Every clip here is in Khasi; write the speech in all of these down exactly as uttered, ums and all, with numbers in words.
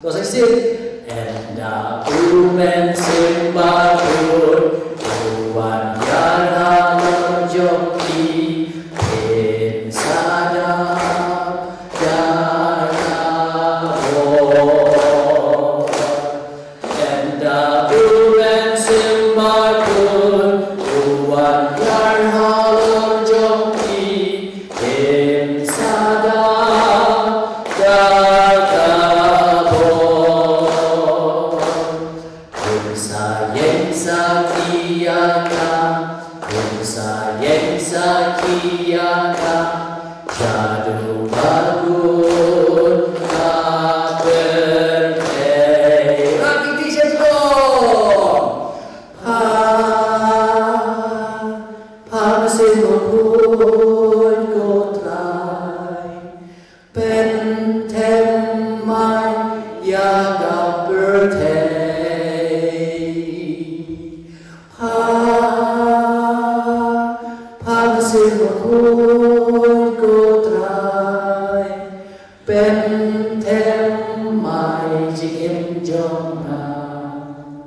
Chorus six. Ynda u Mynsiem Bakhuid u wan ïar halor jong phi, phin sa dap da ka bor. Ynda u Mynsiem Bakhuid u wan ïar halor jong phi, phin sa dap da ka bor. Phin sa ïeng sakhi ïa ka, phin sa ïeng sakhi ïa ka, shaduh bakhuid ka pyrthei. Rakiti sha shlong. Pha, Pha Mynsiem Bakhuid ko Trai, pynthem mai ïa ka pyrthei. Pha, Pha Mynsiem Bakhuid ko Trai, pynthem mai jingim jong nga.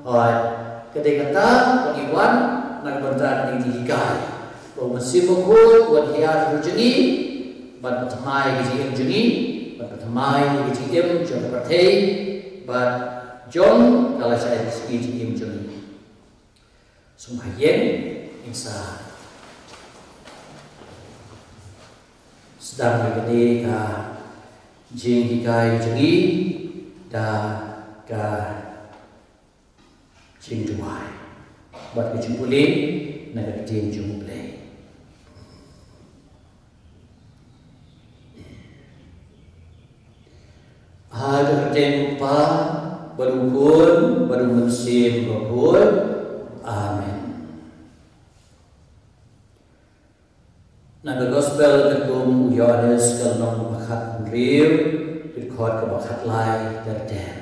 Hooid, ka dei kata ba ngi wan na ka bynta ka jinghikai. Ba u Mynsiem Bakhuid u wan hiar jong ngi, ban pynthymmai ka jingim jong ngi, ban pynthymmai ka jingim jong ka pyrthei, bad jong ka lashai sngi jingim jong ngi. Sngewbha ïeng, ngin sa sdang ïa kane ka jinghikai jong ngi da ka jingduwai bad ka jingpule na ka ktien jong U Blei. Ha ka kyrteng U Kpa, bad U Khun, bad U Mynsiem Bakhuid. Amen. Na ka Gospel katkum u Ïoannis, ka lynnong ba khathynriew, ka dkhot kaba khatlai ter ter.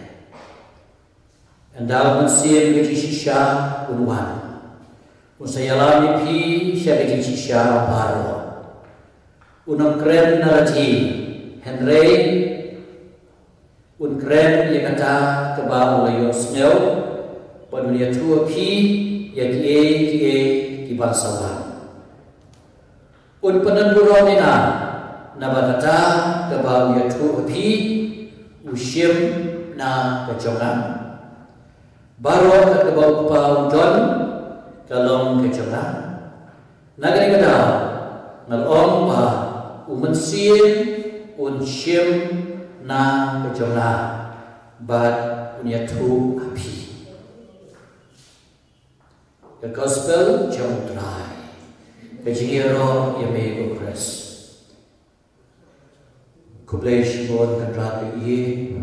Ynda u Mynsiem ka jingshisha un wan, un sa ïalam ïa phi sha ka jingshisha baroh. Un ym kren na lade, hynrei un kren ïa kata kaba u la ïohsngew, bad un ïathuh ha phi ïa kiei kiei kiban sa wan. Un pyndonkam ïa nga, naba kata kaba u ïathuh ha phi, u shim na ka jong nga. Baroh kaba U Kpa u don ka long ka jong nga. Na kane ka daw nga la ong ba u Mynsiem un shim na ka jong nga, bad un ïathuh ha phi. Ka Gospel jong U Trai. Ka jingïaroh ïa me ko Khrist. Khublei shibun Kynrad ba ïeit.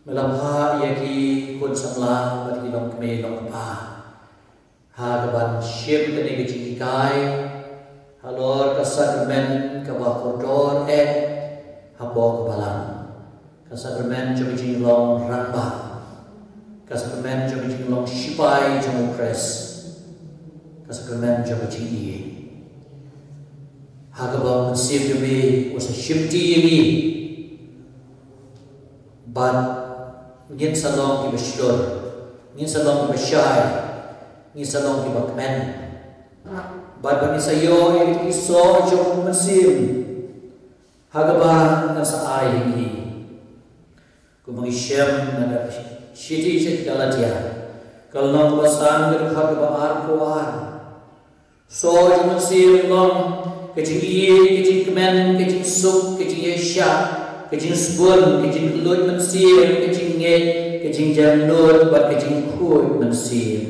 Me la phah ïa ki khun samla bad ki longkmie longkpa ha kaban shim kane ka jinghikai halor ka sakramen kaba kordor eh hapoh ka balang. Ka sakramen jong ka jinglong rangbah. Ka sakramen jong ka jinglong shipai jong U Khrist. Ka sakramen jong ka jingïeit. Ha kaba u Mynsiem jong me u sa shimti ïa ngi. Bad ngin sa long kiba shlur. Ngin sa long kiba shai. Ngin sa long kiba kmen. Bad ba ngin sa ïoh ïa ki soh jong u Mynsiem. Ha kaba ngan sa ai ïa ngi. Kumba ngi shem na ka shithi sha ki Galatia, ka lynnong ba san, ka dkhot kaba arphew ar. Soh jong u Mynsiem long ka jingïeit, ka jingkmen, ka jingsuk, ka jingïaishah, ka jingsbun, ka jingkylluid mynsiem, ka jingngeit, ka jingjemnud bad ka jingkhuid mynsiem.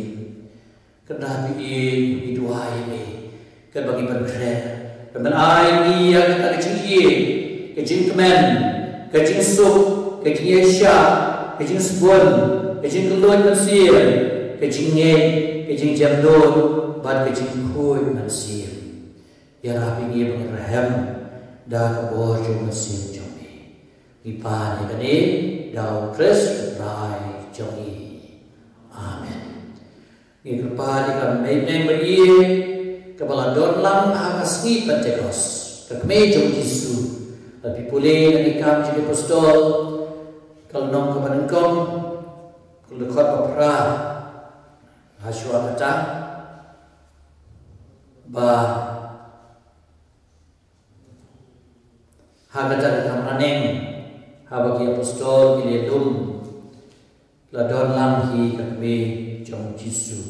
Kynrad ba ïeit, ngi duwai ïa me, katba ngi pynkhreh, pynban ai ïa ngi ïa kata ka jingïeit, ka jingkmen, ka jingsuk, ka jingïaishah, ka jingsbun, ka jingkylluid mynsiem, ka jingngeit, ka jingjemnud bad ka jingkhuid mynsiem. Ïarap ïa ngi ba ngin ïarap da ka bor jong u Mynsiem jong me. Ngi pan ïa kane da u Khrist u Trai jong ngi. Amen. Ngi kyrpad ïa ka mei bneng ba ïeit kaba la don lang ha ka sngi Pentekost, ka kmie jong u Jisu. Lada phi pule na Ki Kam jong ki Apostol, Ka lynnong kaba nyngkong, ka dkhot ba phra. Hashwa kata, ba ha kata ka kamra neng, haba ki apostol ki la lum, la don lang hi ka kmie jong u Jisu.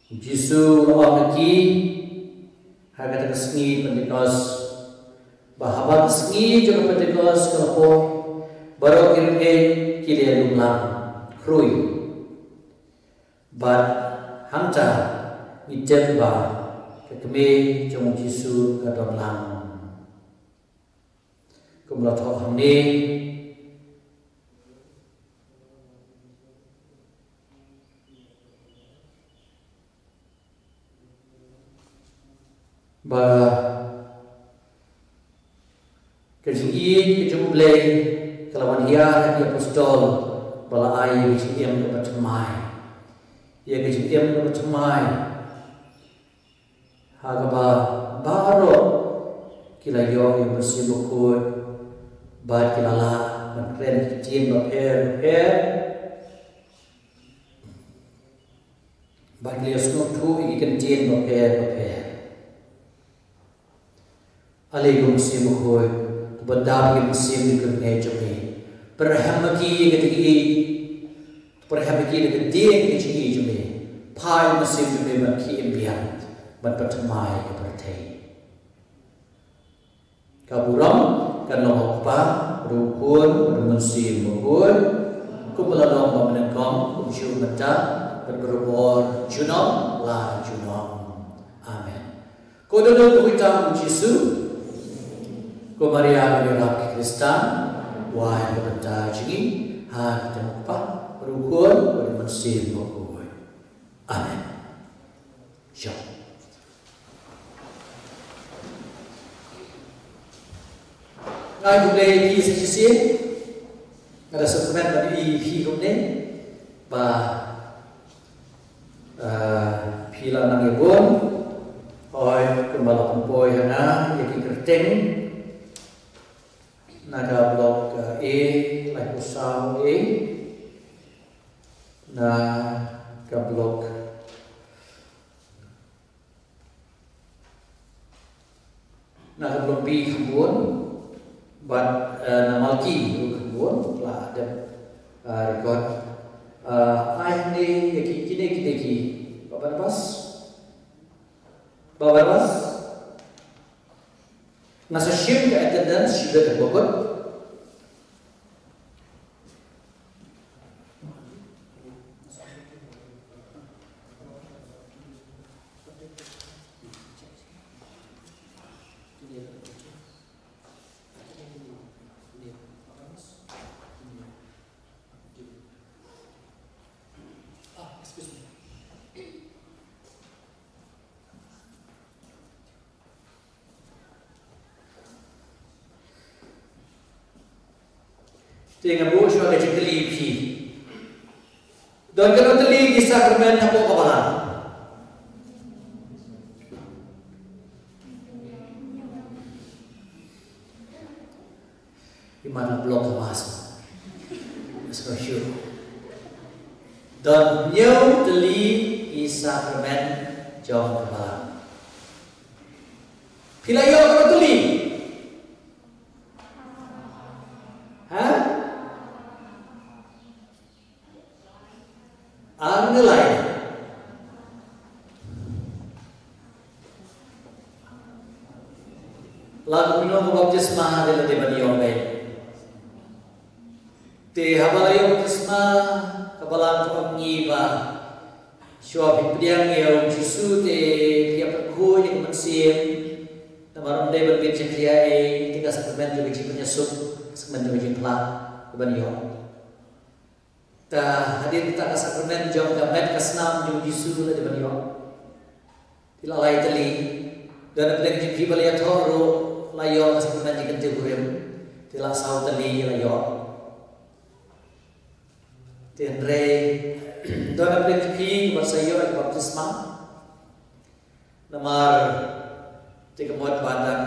U Jisu u la ong ha ki, ha kata ka sngi Pentekost, ba haba ka sngi jong ka Pentekost ka la poi, baroh ki riewngeit ki la lum lang khrui. Bad hangta ngi tip ba ka kmie jong u Jisu ka don lang. Kumba la thoh hangne, ba ka jingïeit ka jong U Blei ka la wan ïa ki apostol, ba la ai ïa ka jingim kaba thymmai. Ïa ka jingim kaba thymmai, ha kaba baroh ki la ïoh ïa u Mynsiem Bakhuid, bad ki la lah ban kren ki ktien bapher bapher, bad ki la ïohsngew thuh ïa ki ktien bapher bapher. Ale ko Mynsiem Bakhuid, to pyndap ïa ki mynsiem ki kyrteng jong me. Pynrhem ïa ki ïa ka jingïeit, pynrhem ïa ki ïa ka dieng ka jingïeit jong me. Phai ïa u Mynsiem jong me ban khie im biang, ban pynthymmai ïa ka pyrthei. Ka burom kan long ha u Kpa, bad u Khun, bad u Mynsiem Bakhuid, kumba la long ba mynnyngkong, kumjuh mynta, bad barabor, junom la junom. Amen. Ko Dohnud Bakhuid tam u Jisu, ko Maria kaba ïarap ki Khristan, wai na ka bynta jong ngi, ha ka kyrteng u Kpa, bad u Khun, bad u Mynsiem Bakhuid. Amen. Shalom. Nga ai khublei ïa phi sa shisien. Nga da sngewkmen ban ïohi ïa phi kumne, ba, ah, phi la nang ïa bun. Hooid, kumba la pynpoi ha nga ïa ki kyrteng na ka block, ah, A, laiphew saw A, na ka block Na ka Blok B kham bun, bad, eh, na Malki ruh kham bun, la dep, eh, record. Eh, ai hangne ïa ki, kine, kine ki. Bah Barnabas? Bah Barnabas? Nga sa shim ka attendance, shi bynta ba kut. Te nga buh shuwa ka jingkylli ïa phi. Don katno tylli ki sakramen hapoh ka balang? Imat la block ka mask. Let's go shoot. Don hynñiew tylli ki sakramen jong ka balang. Phi la ïoh katno tylli? Ha? Ar ne lai? La kumno ka baptisma de la dei ban ïoh beit? Te haba la ïoh baptisma, ka balang ka ong ïa ngi ba shuwa phi pdiang ïa u Jisu te phi ïa pyrkhat ïa ka mynsiem. Namar ym dei ban bit jingkhia ei, te ka sakramen jong ka jingpynïasuk, ka sakramen jong ka jingphla, ka ban ïoh. Ta hadien ta ka sakramen jong ka met ka snam jong u Jisu la dei ban ïoh. Te la lai tylli. Don na pdeng jong phi ba la ïathoh ruh la ïoh ka sakramen jingkyntiew kurim. Te la saw tylli la ïoh. Te hynrei don na pdeng jong phi ba sa ïoh ka baptisma. Namar te ka mut ba dang,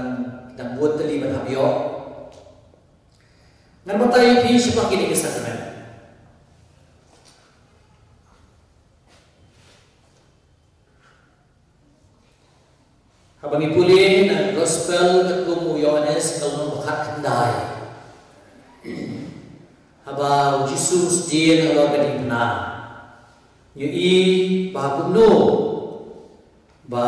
dang bun tylli ban hap ïoh. Ngan batai ïa phi shaphang kine ki sakramen. Haba ngi pule na Gospel katkum u Ïoannis ka lynnong ba khatkhyndai, haba u Jisu u sdien halor ka diengphna, ngi ïohi ba kumno ba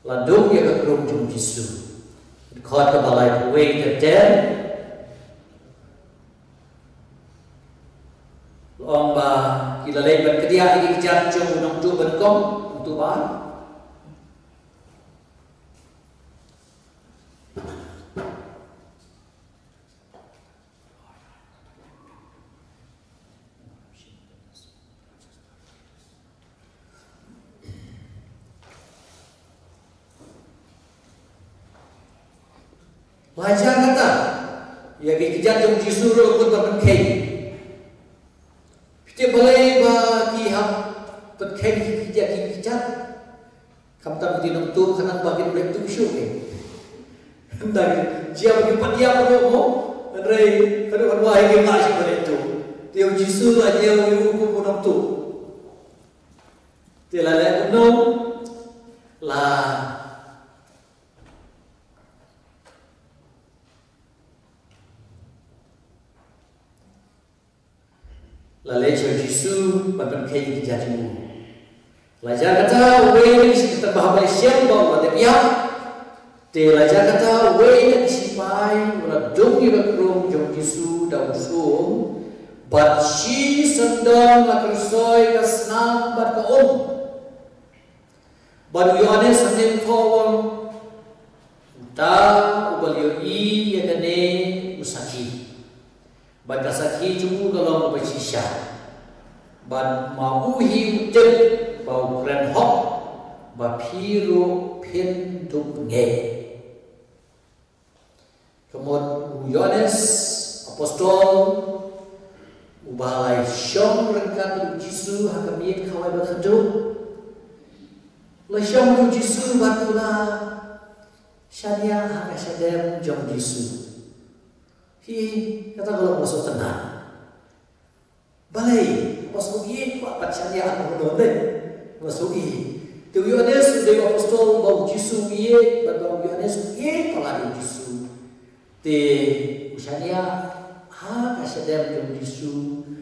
la dung ïa ka krung jong u Jisu. Dkhot kaba laiphew wei ka dei, la ong ba ki la leit ban kdiah ïa ki kjat jong u nongtuh ba nyngkong, nongtuh ba ar. Ba ïa kata, ïa ki kjat jong u Jisu ruh la kut ban pynkheiñ. Phi tip balei ba ki hap pynkheiñ ïa ki kjat? Khamtam ki nongtuh khnang ba kin leit tuh shuh, eh. Hynda jia ba ki pat ïap ruh mo, hynrei ka dei ban wai ki ma shuh ban leit tuh. Te u Jisu la ñiew ïa u kum u nongtuh. Te la leh kumno? La La leit sha u Jisu ban pynkheiñ ïa ki kjat jong u. La jia kata, uwei na ki shipai, kata ba haba la shem ba u la dep ïap, te la jia kata, uwei na ki shipai u la dung ïa ka krung jong u Jisu da u sum, bad shisyndon la kyrsoi ka snam bad ka um. Bad u Ïoannis hangne u thoh u ong, uta uba la ïohi ïa kane u sakhi. Bad ka sakhi jong u ka long kaba shisha. Bad ma u hi u tip ba u kren hok, ba phi ruh phin dup ngeit. Ka mut u Ïoannis apostol, uba la shong ryngkat u Jisu ha ka miet khawai ba khatduh, la shong u Jisu bad u la shaniah ha ka shadem jong u Jisu. Hi, kata ka long ba sngewtynnat. Balei, ba sngewthuh ïa, ba pat shaniah ha u nongdei. Ba sngewthuh ïa. Te u Ïoannis u dei u apostol ba u Jisu u ïeit, bad ba u Ïoannis u ïeit palat ïa u Jisu. Te u shaniah ha ka shadem jong u Jisu,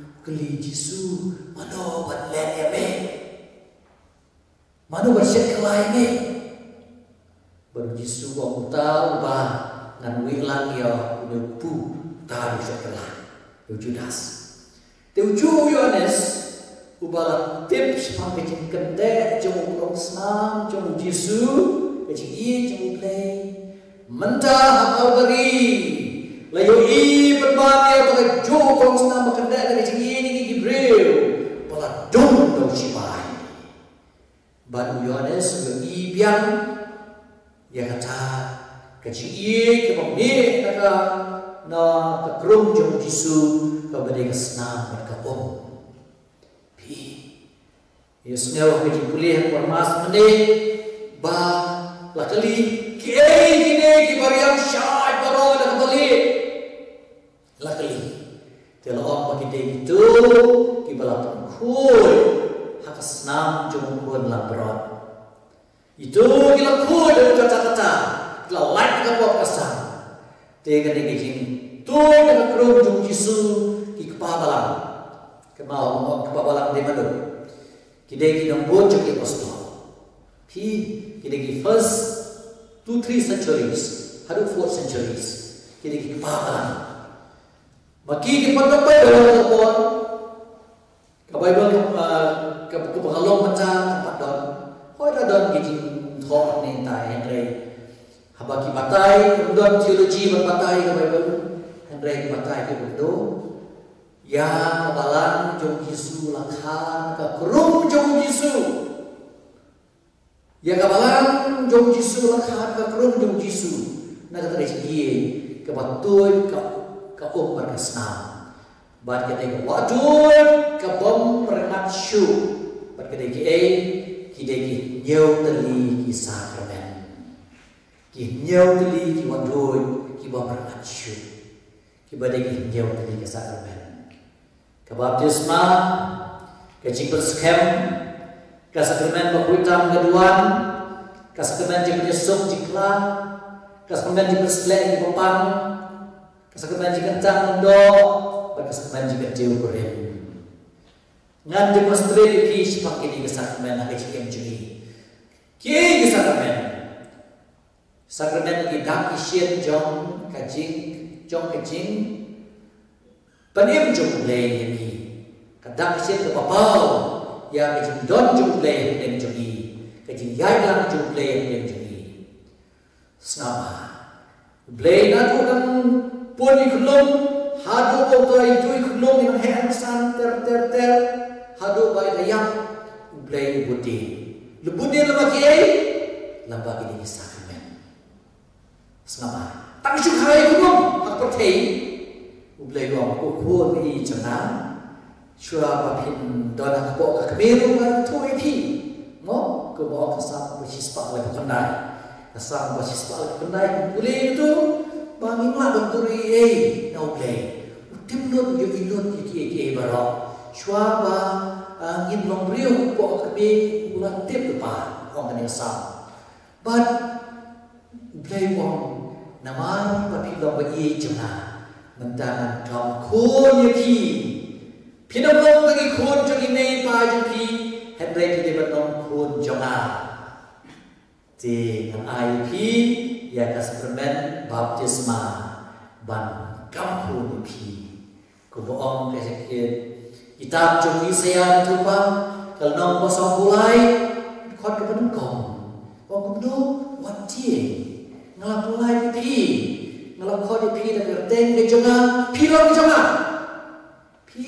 u kylli u Jisu, mano ban leh ïa me? Mano ban shet kylla ïa me? Bad u Jisu u ong, uta uba ngan wieh lang ïa une u kpu, uta u shet kylla, ïa u Judas. Te u Ju u Ïoannis, uba la tip shaphang ka jingkynteh jong u khlong snam jong u Jisu, ka jingïeit jong U Blei. Mynta ha Kalbari, la ïohi pynban ïa uta u Ju u khlong snam ba kynteh da ka jingïeit ïa ki briew, ba la dung da u shipai. Bad u Ïoannis u ïohi biang ïa kata ka jingïeit kaba mih na ka, na ka krung jong u Jisu, kaba dei ka snam bad ka um. Phi, ïa sngew ha ka jingpule ha ka por Mass mynne, ba la kylli, kiei kine kiba riam shait baroh da kaba lieh? La kylli. Te la ong ba ki dei kito kiba la pynkhuid ha ka snam jong U Khun Langbrot. Kito ki la khuid da katta katta, ki la lait na ka pop ka sam. Te kane ka jingtuid na ka krung jong u Jisu, ki kpa balang. Kynmaw, kpa balang dei mano? Ki dei ki nongbud jong ki apostol. Phi, ki dei ki first two, three centuries haduh fourth centuries. Ki dei ki kpa balang. Ma ki ki pat don Baibl ha ka por. Ka Baibl, ah, ka, kaba ka long mynta kam pat don. Hooid la don ki jingthoh ne tai, hynrei haba ki batai, kam don theology ban batai ka Baibl. Hynrei ki batai ki kynduh ïa ka balang jong u Jisu la kha na ka krung jong u Jisu. Ïa ka balang jong u Jisu la kha na ka krung jong u Jisu, na kata ka jingïeit kaba tuid ka, ka um bad ka snam. Bad ka dei ka wahduid kabym rngat shuh. Bad ka dei kiei? Ki dei ki hynñiew tylli ki sakramen. Ki hynñiew tylli ki wan duh, ki bym rngat shuh. Kiba dei ki hynñiew tylli ka sakramen. Ka baptisma, ka jingpynskhem, ka sakramen ba khuid tam ka duwan, ka sakramen jingpynïasuk jingkylla, ka sakramen jingpynsleh jingpang, ka sakramen jingkyntang lyngdoh, bad ka sakramen jingkyntiew kurim. Ngan demonstrate ïa phi shaphang kine ki sakramen ha ka jingim jong ngi. Kiei ki sakramen? Sakramen ki dak ki shin jong ka jing, jong ka jingpynim jong U Blei ïa ngi. Ka dak ka shin kaba paw ïa ka jingdon jong U Blei hapdeng jong ngi, ka jingïaid lang jong U Blei hapdeng jong ngi. Sngap bha. U Blei naduh nang pun ïa ki khunlung, haduh ba u la ïoh ïa ki khunlung, ïa nang heh nang san ter ter ter, haduh ba i la ïap, U Blei u bud dien. La bud dien lyngba kiei? Lyngba kine ki sakramen. Sngap bha. Tang shu kha ïa ki khunlung ha ka pyrthei, U Blei u ong, ko khun ba ïeit jong nga, shuwa ba phin don ha kpoh ka kmie ruh ngan ïathuh ïa phi. Mo, kumba ong ka Salm ba shispah laiphew khyndai. Ka Salm ba shispah laiphew khyndai, pule ïa kata, ba ngim lah ban dur ei ei na U Blei. U tip lut, u ïohi lut ïa kiei kiei baroh. Shuwa ba, ah, ngin long briew ha kpoh ka kmie, u la tip lypa, ong kane ka Salm. Bad U Blei u ong, namar ba phi long ba ïeit jong nga, mynta ngan kham khun ïa phi. Phin ym long tang ki khun jong i mei i pa jong phi, hynrei phi dei ban long khun jong nga. Te ngan ai ïa phi ïa ka sakramen baptisma ban kham khun ïa phi. Kumba ong ka, ka kitab jong u Isaïah, ngi tip ba ka lynnong ba sawphew lai, dkhot kaba nyngkong. Ong kumno, wat tieng, nga la pynlait ïa phi, nga la khot ïa phi da ka kyrteng ka jong nga, phi long ka jong nga. Phi,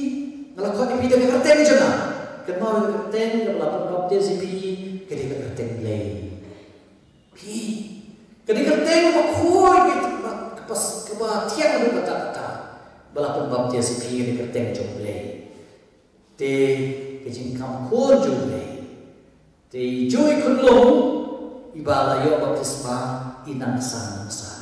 nga la khot ïa phi da ka kyrteng ka jong nga. Kynmaw, ka kyrteng kaba la pynbaptis ïa phi ka dei ka kyrteng Blei. Phi, ka dei ka kyrteng kaba khuid, kaba, kaba thiang haduh katta katta, ba la pynbaptis ïa phi ha ka kyrteng jong U Blei. Te ka jingkham khun jong U Blei. Te i ju i khunlung iba la ïoh baptisma i nang san nang san.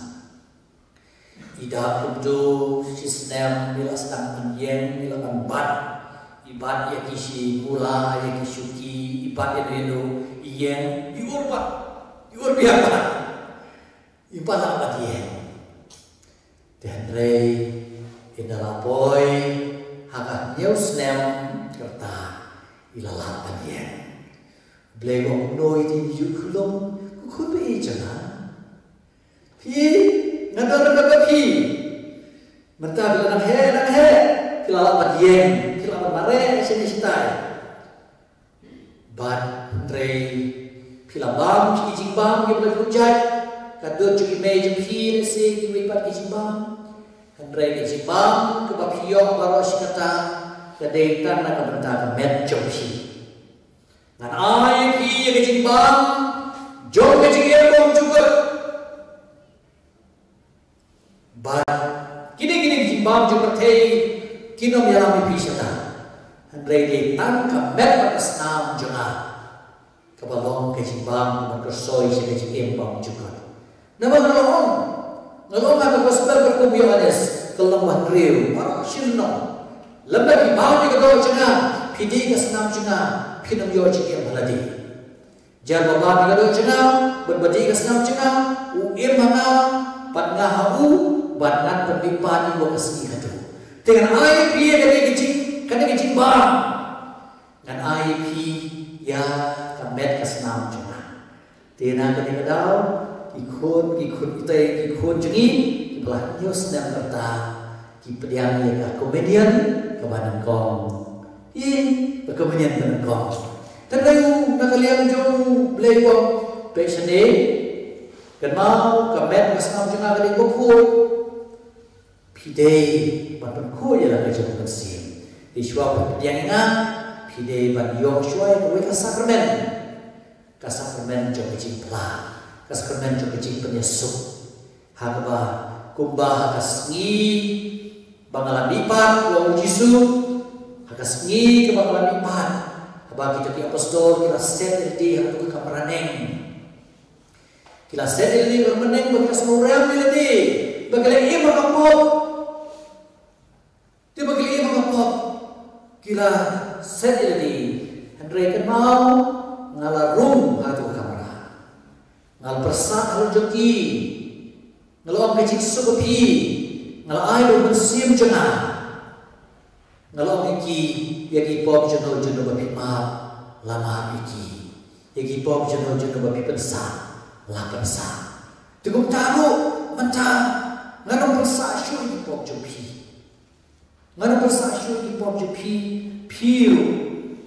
I dap kumto, shisnem i la sdang ban ïeng, i la ban bat. I bat ïa ki shi mula, ïa ki shuki, i bat ïa no ïa no, i ïeng, i ur pat, i ur biang pat. I pat la bat ïeng. Te hynrei ynda la poi ha ka hynñiew snem ka rta, i la lah ban ïeng. Blei u ong, no ïa i ju i khunlung, ko khun ba ïeit jong nga. Phi, nga don ryngkat bad phi. Mynta phi la nang heh, nang heh, phi la lah ban ïeng, phi la lah ban mareh shane shatai. Bad hynrei phi la bam ki jingbam kiba la khuid jait, ka dud jong i mei jong phi, lehse kiwei pat ki jingbam. Hynrei ka jingbam kaba phi ïoh baroh shi katta, ka dei tang na ka bynta ka met jong phi. Ngan ai ïa phi ïa ka jingbam jong ka jingim bymjukut. Bad kine, kine ki jingbam jong ka pyrthei kin ym ïalam ïa phi shata. Hynrei dei tang ka met bad ka snam jong nga kaba long ka jingbam kaba kyrsoi sha ka jingim bymjukut. Namar nga la ong, nga la ong ha ka gospel katkum u Ïoannis, ka lynnong ba hynriew, baroh shi lynnong. Lada phi bam ïa ka doh jong nga, phi dih ka snam jong nga, phin ym ïoh jingim ha lade. Jar ba bam ïa ka doh jong nga, bad ba dih ka snam jong nga, u im ha nga, bad nga ha u, bad ngan pynmihpat ïa u ha ka sngi kaba khatduh. Te ngan ai ïa phi ïa kane ka jing, kane ka jingbam. Ngan ai ïa phi ïa ka met ka snam jong nga. Te na kane ka daw, ki khun, ki khun, kita ki khun jong ngi kiba la hynñiew snem ka rta, ki pdiang ïa ka communion kaba nyngkong. Ïa ka communion kaba nyngkong. Te na u, na ka liang jong u Blei u ong, peit shane, kynmaw ka met ka snam jong nga ka dei bakhuid. Phi dei ban pynkhuid ïa la ka jong ka mynsiem. Te shuwa ba phi pdiang ïa nga, phi dei ban ïoh shuwa ïa kawei ka sakramen. Ka sakramen jong ka jingphla, ka sakramen jong ka jingpynïasuk. Ha kaba, kumba ha ka sngi ba nga la mihpat, ong u Jisu, ha ka sngi kaba nga la mihpat, haba kita ki apostol ki la set ïalade ha kato ka kamra neng. Ki la set ïa lade ban bteng, ba ki la sngewrem ïa lade, ba ki la im ha ka pop. Te ba ki la im ha ka pop, ki la set ïa lade. Hynrei kynmaw, nga la rung ha kato ka kamra. Nga la pyrsad halor jong ki. Nga la ong ka jingsuk ha phi. Nga la ai da u Mynsiem jong nga. Nga la ong ïa ki, ïa ki pop jong uno jong uno ba phi map, la map ïa ki. Ïa ki pop jong uno jong uno ba phi pynsah, la pynsah. Te kumta ruh mynta, ngan ym pynsah shuh ïa ki pop jong phi. Ngan ym pynsah shuh ïa ki pop jong phi, phi ruh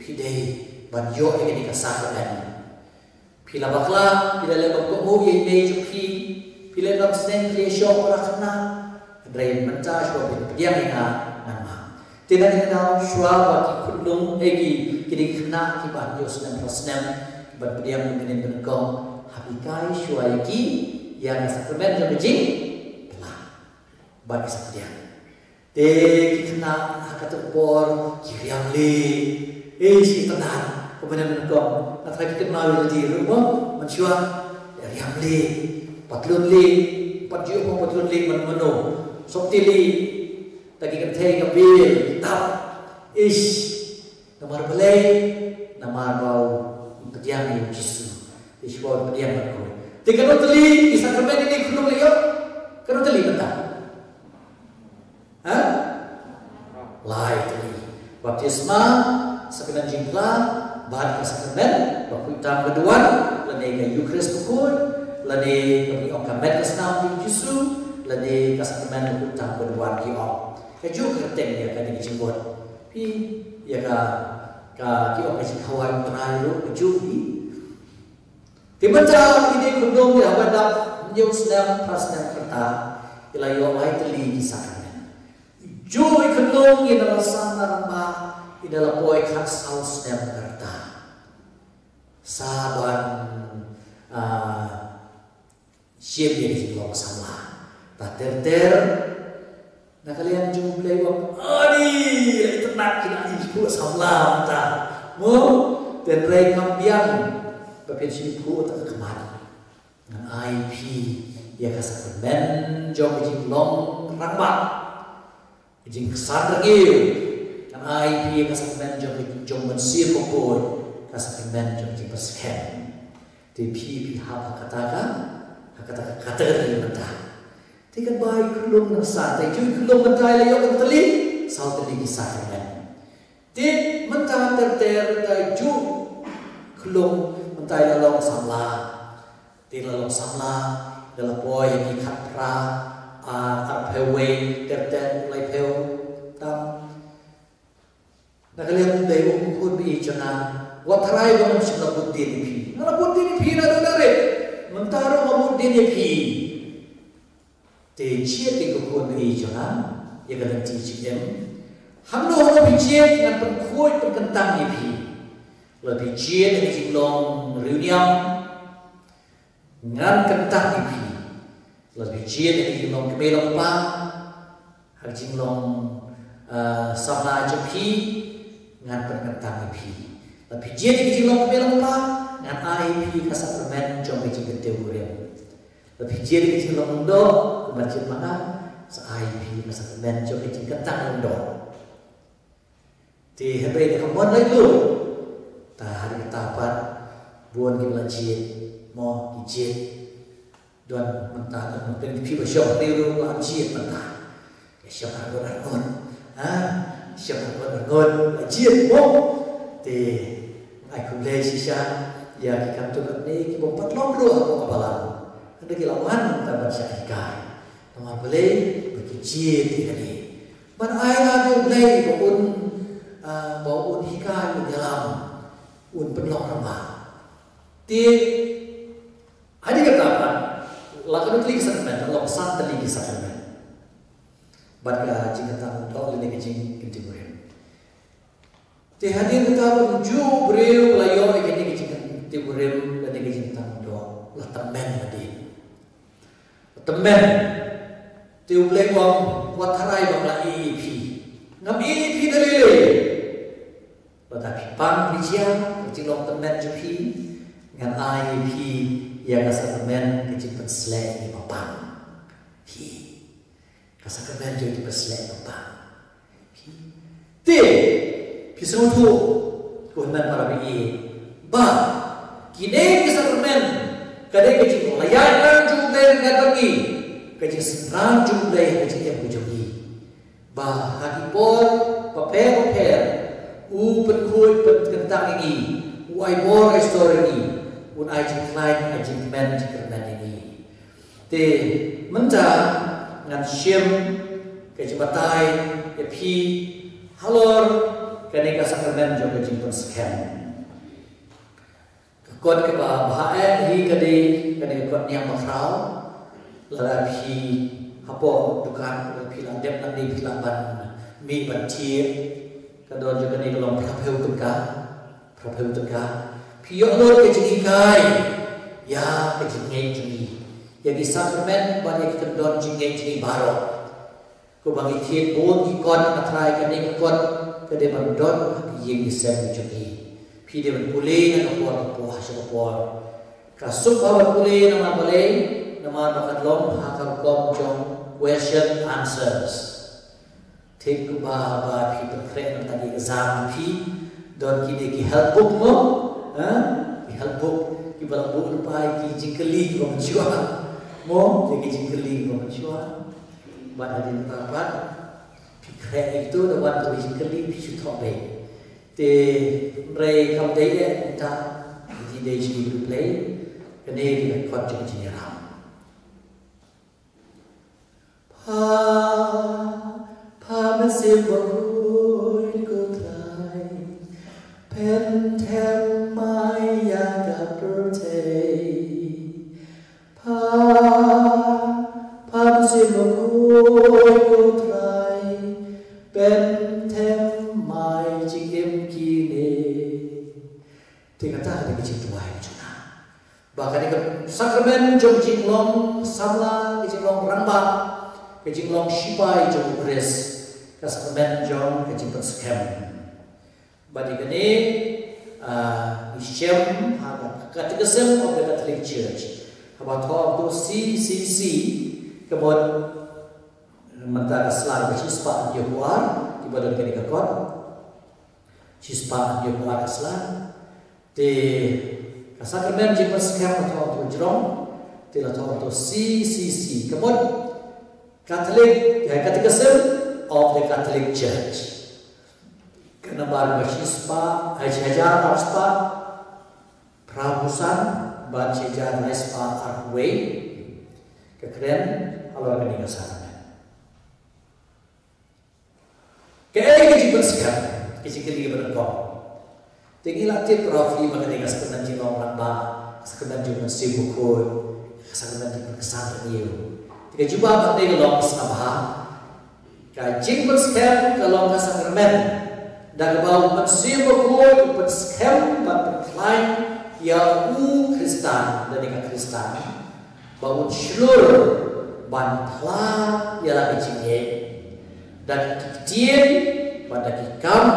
phi dei ban ïoh ïa kane ka sakrament. Phi la bakla, phi la leh bymkohnguh ïa i mei jong phi, phi la ym sneng phi la ïashoh para khynnah. Hynrei mynta shuwa ba phi pdiang ïa nga, ngan map. Te na kane ka daw shuwa ba ki khunlung, eh, ki, kine ki khynnah kiba hynñiew snem, phra snem, kiba pdiang ïa kane ka nyngkong, hap hikai shuwa ïa ki ïa ka sakrament jong ka jingpyllait. Bad ki sa pdiang. Te ki khynnah ha kato ka por ki riam leh. Eh, shi tnat. Kumne mynnyngkong. Nga tharai phi kynmaw ïa lade ruh mo, mynshuwa. Riam leh. Patlun leh. Pat ju ong patlun leh mano mano. Sopti leh. Ta ki kynthei ka bill. Tap. Ish. Namar balei? Namar ba u pdiang ïa u Jisu. Te shuwa u pdiang bad khuid. Te katno tylli ki sakrament ïa ki khunlung la ïoh? Katno tylli mynta? Ha? Lai tylli. Baptisma, sakrament jingphla, bad ka sakrament bakhuid tam ka duwan, lane ka Eukharist bakhuid, lane ka, ong ka met ka snam jong u Jisu, lane ka sakrament bakhuid tam ka duwan ki ong. Kajuh ka kyrteng ïa kane ka jingmut. Phi, ïa ka, ka, ki ong ka jingkhawai U Trai ruh kajuh hi. Te mynta ine i khunlung ïa haba dap hynñiew snem, phra snem kata, i la ïoh lai tylli ki sakrament. Juh i khunlung i la san na rangbah, i la poi khatsaw snem kata. Sa ban, ah, shim ïa ka jinglong samla. Ta ter ter, na ka liang jong U Blei u ong, ani, la itynnad ki la iphuh samla mynta. Mo, hynrei ngam biang ba phin shim iphuh ta ka khmat. Ngan ai phi ïa ka sakrament jong ka jinglong rangbah. Ka jingsan rngiew. Ngan ai phi ïa ka sakrament jong, jong Mynsiem Bakhuid, ka sakrament jong jingpyrshang. Te phi phi hap ha kata ka, ha kata ka category mynta. Te katba i khunlung nang sa, te juh i khunlung mynta i la ïoh katno tylli, saw tylli ki sakrament. Te mynta ter ter, te juh khunlung mynta i la long samla. Te la long samla, da la poi ïa ki khatphra, ah, arphew wei, ter ter, laiphew tam. Na ka liang U Blei u ong, ko khun baieit jong nga, wat tharai ba ngam shym la bud dien ïa phi. Nga la bud dien ïa phi naduh na rit. Mynta ruh nga bud dien ïa phi. Te jied ïa ko khun baieit jong nga ïa ka lynti jingim. Hangno hangno phi jied ngan pynkhuid pynkyntang ïa phi. Lada phi jied ïa ka jinglong riewniam, ngan kyntang ïa phi. Lada phi jied ïa ka jinglong kmie long kpa, ha ka jinglong, eh, samla jong phi, ngan pynkyntang ïa phi. Lada phi jied ïa ka jinglong kmie long kpa, ngan ai ïa phi ka sakrament jong ka jingkyntiew kurim. Lada phi jied ïa ka jinglong lyngdoh, kumba jied ma nga, sa ai ïa phi ka sakrament jong ka jingkyntang lyngdoh. Te hynrei da ka mon laitluid. Ta ha kata pat bun kiba la jied, mo, ki jied. Don mynta, don mynta phi ba shong te ruh la jied mynta. Ki shong arngut arngut. Ha? Shong arngut arngut la jied, mo. Te ai khublei shisha ïa ki kyntu katne kiba ym pat long ruh ha ka balang. Hynrei ki la wan mynta ban shah hikai. Namar balei? Ba ki jied ïa kane. Ban ai lad ïa U Blei ba un, ah, ba un hikai, un ïalam, un pynlong rangbah. Te hadien kata pat, la katno tylli ki sakrament? La long san tylli ki sakrament. Bad ka jingkyntang lyngdoh lane ka jingkyntiew kurim. Te hadien kata pat, ujuh u briew ba la ïoh ïa kane ka jingkyntiew kurim lane ka jingkyntang lyngdoh, la tymmen hadien. La tymmen. Te U Blei u ong, wat tharai ba nga la ïeh ïa phi. Ngam ïeh ïa phi da lei lei. Lada phi pang phi jia ka jinglong tymmen jong phi, ngan ai ïa phi ïa ka sakramen ka jingpynsleh ïa ki bapang. Hi. Ka sakramen jong ka jingpynsleh ïa ki bapang. Hi. Te phi sngewthuh, ko hynmen para bangeit, ba kine ki sakramen ka dei ka jinglaitluid jong U Blei ha ka jingim, ka jingsynran jong U Blei ha ka jingim ka jong ngi. Ba ha ki por bapher bapher u pynkhuid pynkyntang ïa ngi, u ai bor ai stor ïa ngi, un ai jingkhlaiñ, ai jingkmen jingkyrmen ïa ngi. Te mynta ngan shim ka jingbatai ïa phi halor kane ka sakramen jong ka jingpynskhem. Ka kot kaba bha eh hi ka dei kane ka kot Niam Bakhraw. Lada phi hapoh dukan, lada phi la dep nangne phi lah ban mih ban thied. Ka dor jong kane ka long phra phew tyngka. Phra phew tyngka. Phi ïoh lut ka jinghikai ïa ka jingngeit jong ngi, ïa ki sakramen bad ïa ki kyndon jingngeit jong ngi baroh. Ko ba ngi thied bun ki kot, nga trai kane ka kot ka dei ban don ha ki ïing ki sem jong ngi. Phi dei ban pule na ka por ka por sha ka por. Ka suk ba ban pule namar balei, namar ba ka long ha ka rukom jong question answers. Thik kumba ba phi pynkhreh na ka exam phi don kine ki help book mo, ha? Ki help book kiba la buh lypa ïa ki jingkylli kiba mynshuwa mo, ïa ki jingkylli kiba mynshuwa. Bad hadien kata pat phi khreh ïa kito, da wan ka jingkylli phi shu thoh beit. Te hynrei kam dei eh, mynta ka jingdei jong ngi ka dei ban pule. Kane ka dei ka kot jong ka jingïarap. Pha, Pha Mynsiem Bakhuid ko Trai, pynthem mai ïa ka pyrthei. Pha, Pha Mynsiem Bakhuid ko Trai, pynthem mai jingim kine. Te kata ka dei ka jingduwai jong nga. Ba kane ka sakramen jong ka jinglong samla, ka jinglong rangbah, ka jinglong sipai jong U Khrist, ka sakramen jong ka jingpynskhem. Bad ïa kane, ah, ngi shem ha ka Catechism of the Catholic Church. Haba thoh to C C C, ka mut mynta ka sla kaba shispah hynñiew phew ar, kiba don kane ka kot. Shispah hynñiew phew ar ka sla. Te ka sakramen jingpynskhem la thoh to jrong. Te la thoh to C C C. Ka mut Catholic, ka Catechism of the Catholic Church. Ka nambar ba shispah, ai, shi hajar arspah phra phew san bad shi hajar lai spah arphew wei. Ka kren halor kane ka sakramen. Kaei ka jingpynskhem, ka jingkylli ba nyngkong. Te ngi la tip roughly ba kane ka sakramen jinglong rangbah, ka sakramen jong U Mynsiem Bakhuid, ka sakramen jingpynksan rngiew. Te ka jubab kane ka long sngewbha. Ka jingpynskhem ka long ka sakramen da kaba U Mynsiem Bakhuid u pynskhem bad pynkhlaiñ ïa u Khristan, lane ka Khristan, ba un shlur ban phla ïa la ka jingngeit da ki ktien bad da ki kam,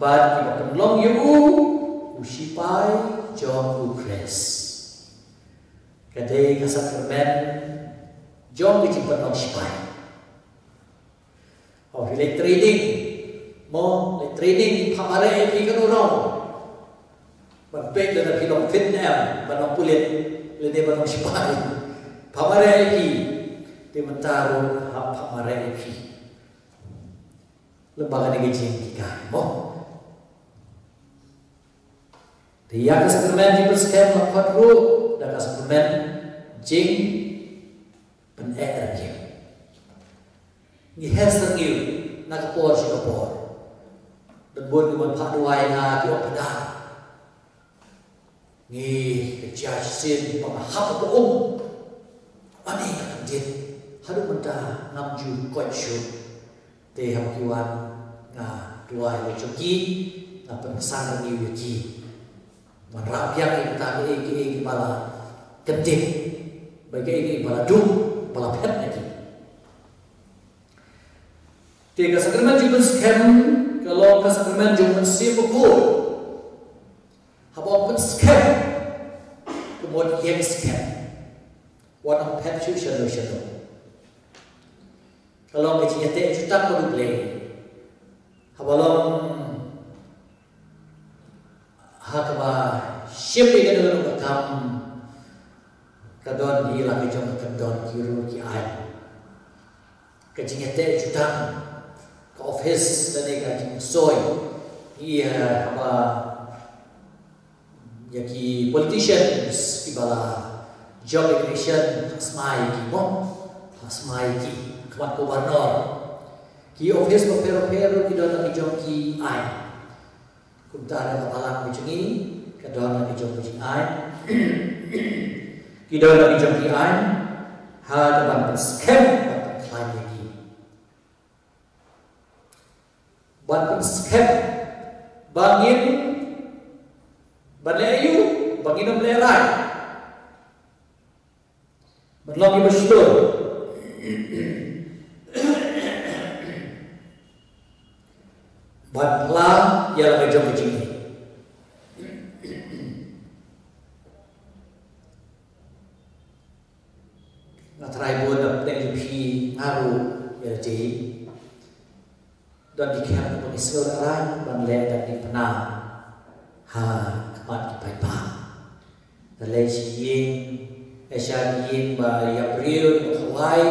bad kiba pynlong ïa u u sipai jong U Khrist. Ka dei ka sakramen jong ka jingpynlong sipai. Oh, phi leit training. Mo, leit training, pha mareh ïa phi kano kano. Ban peit lada phi long fit ne em, ban long pulit, lane ban long sipai. Pha mareh ïa phi. Te mynta ruh hap pha mareh ïa phi. Lem bad kane ka jinghikai, mo. Te ïa ka sakramen jingpynskhem la khot ruh da ka sakramen jing pyneh rngiew. Ngi her rngiew na ka por sha ka por. Don bun kiban phah duwai ïa nga ki ong, Phadar, ngi ka jia shisien ba nga hap ba um. Ani nga kyndit. Haduh mynta ngam ju koit shuh. Te haba ki wan nga duwai ïa ki, nga pynksan rngiew ïa ki. Wanrah biang ïa kita kiei kiei kiba la kyndit, bad kiei kiei ba la duk, ba la phet ïa ki. Te ka sakramen jingpynskhem ka long ka sakramen jong U Mynsiem Bakhuid. Haba ong pynskhem, ka mut ïa Skhem. Wat ym phet shuh shano shano. Ka long ka jingïateh jutang bad U Blei. Haba long ha kaba shim ïa kano kano ka kam, ka don hi la ka jong ka, don ki rule ki aiñ. Ka jingïateh jutang, ka office lane ka jingsoi, ïa haba ïa ki politicians kiba la jop election, ha smai ki mo, ha smai ki khmat Governor. Ki office bapher bapher ki don la ki jong ki aiñ. Kumta na ka balang ka jong ngi ka don la ki jong ki aiñ. Ki don la ki jong ki aiñ ha ka ban pynskhem, ban pynkhlaiñ ïa ki. Ban pynskhem ba ngin, ban leh aïu, ba ngin ym leh rai, ban long kiba shlur, ban phla ïa la ka jong ka jingim. Nga trai bun na pdeng jong phi, nga ruh ïa lade. Don ki khmat ba ngi sngewrah ban leh da ki pynah ha khmat ki paidbah. Da leit sha ïing, leit sha ïing ba ïa briew ba khawai.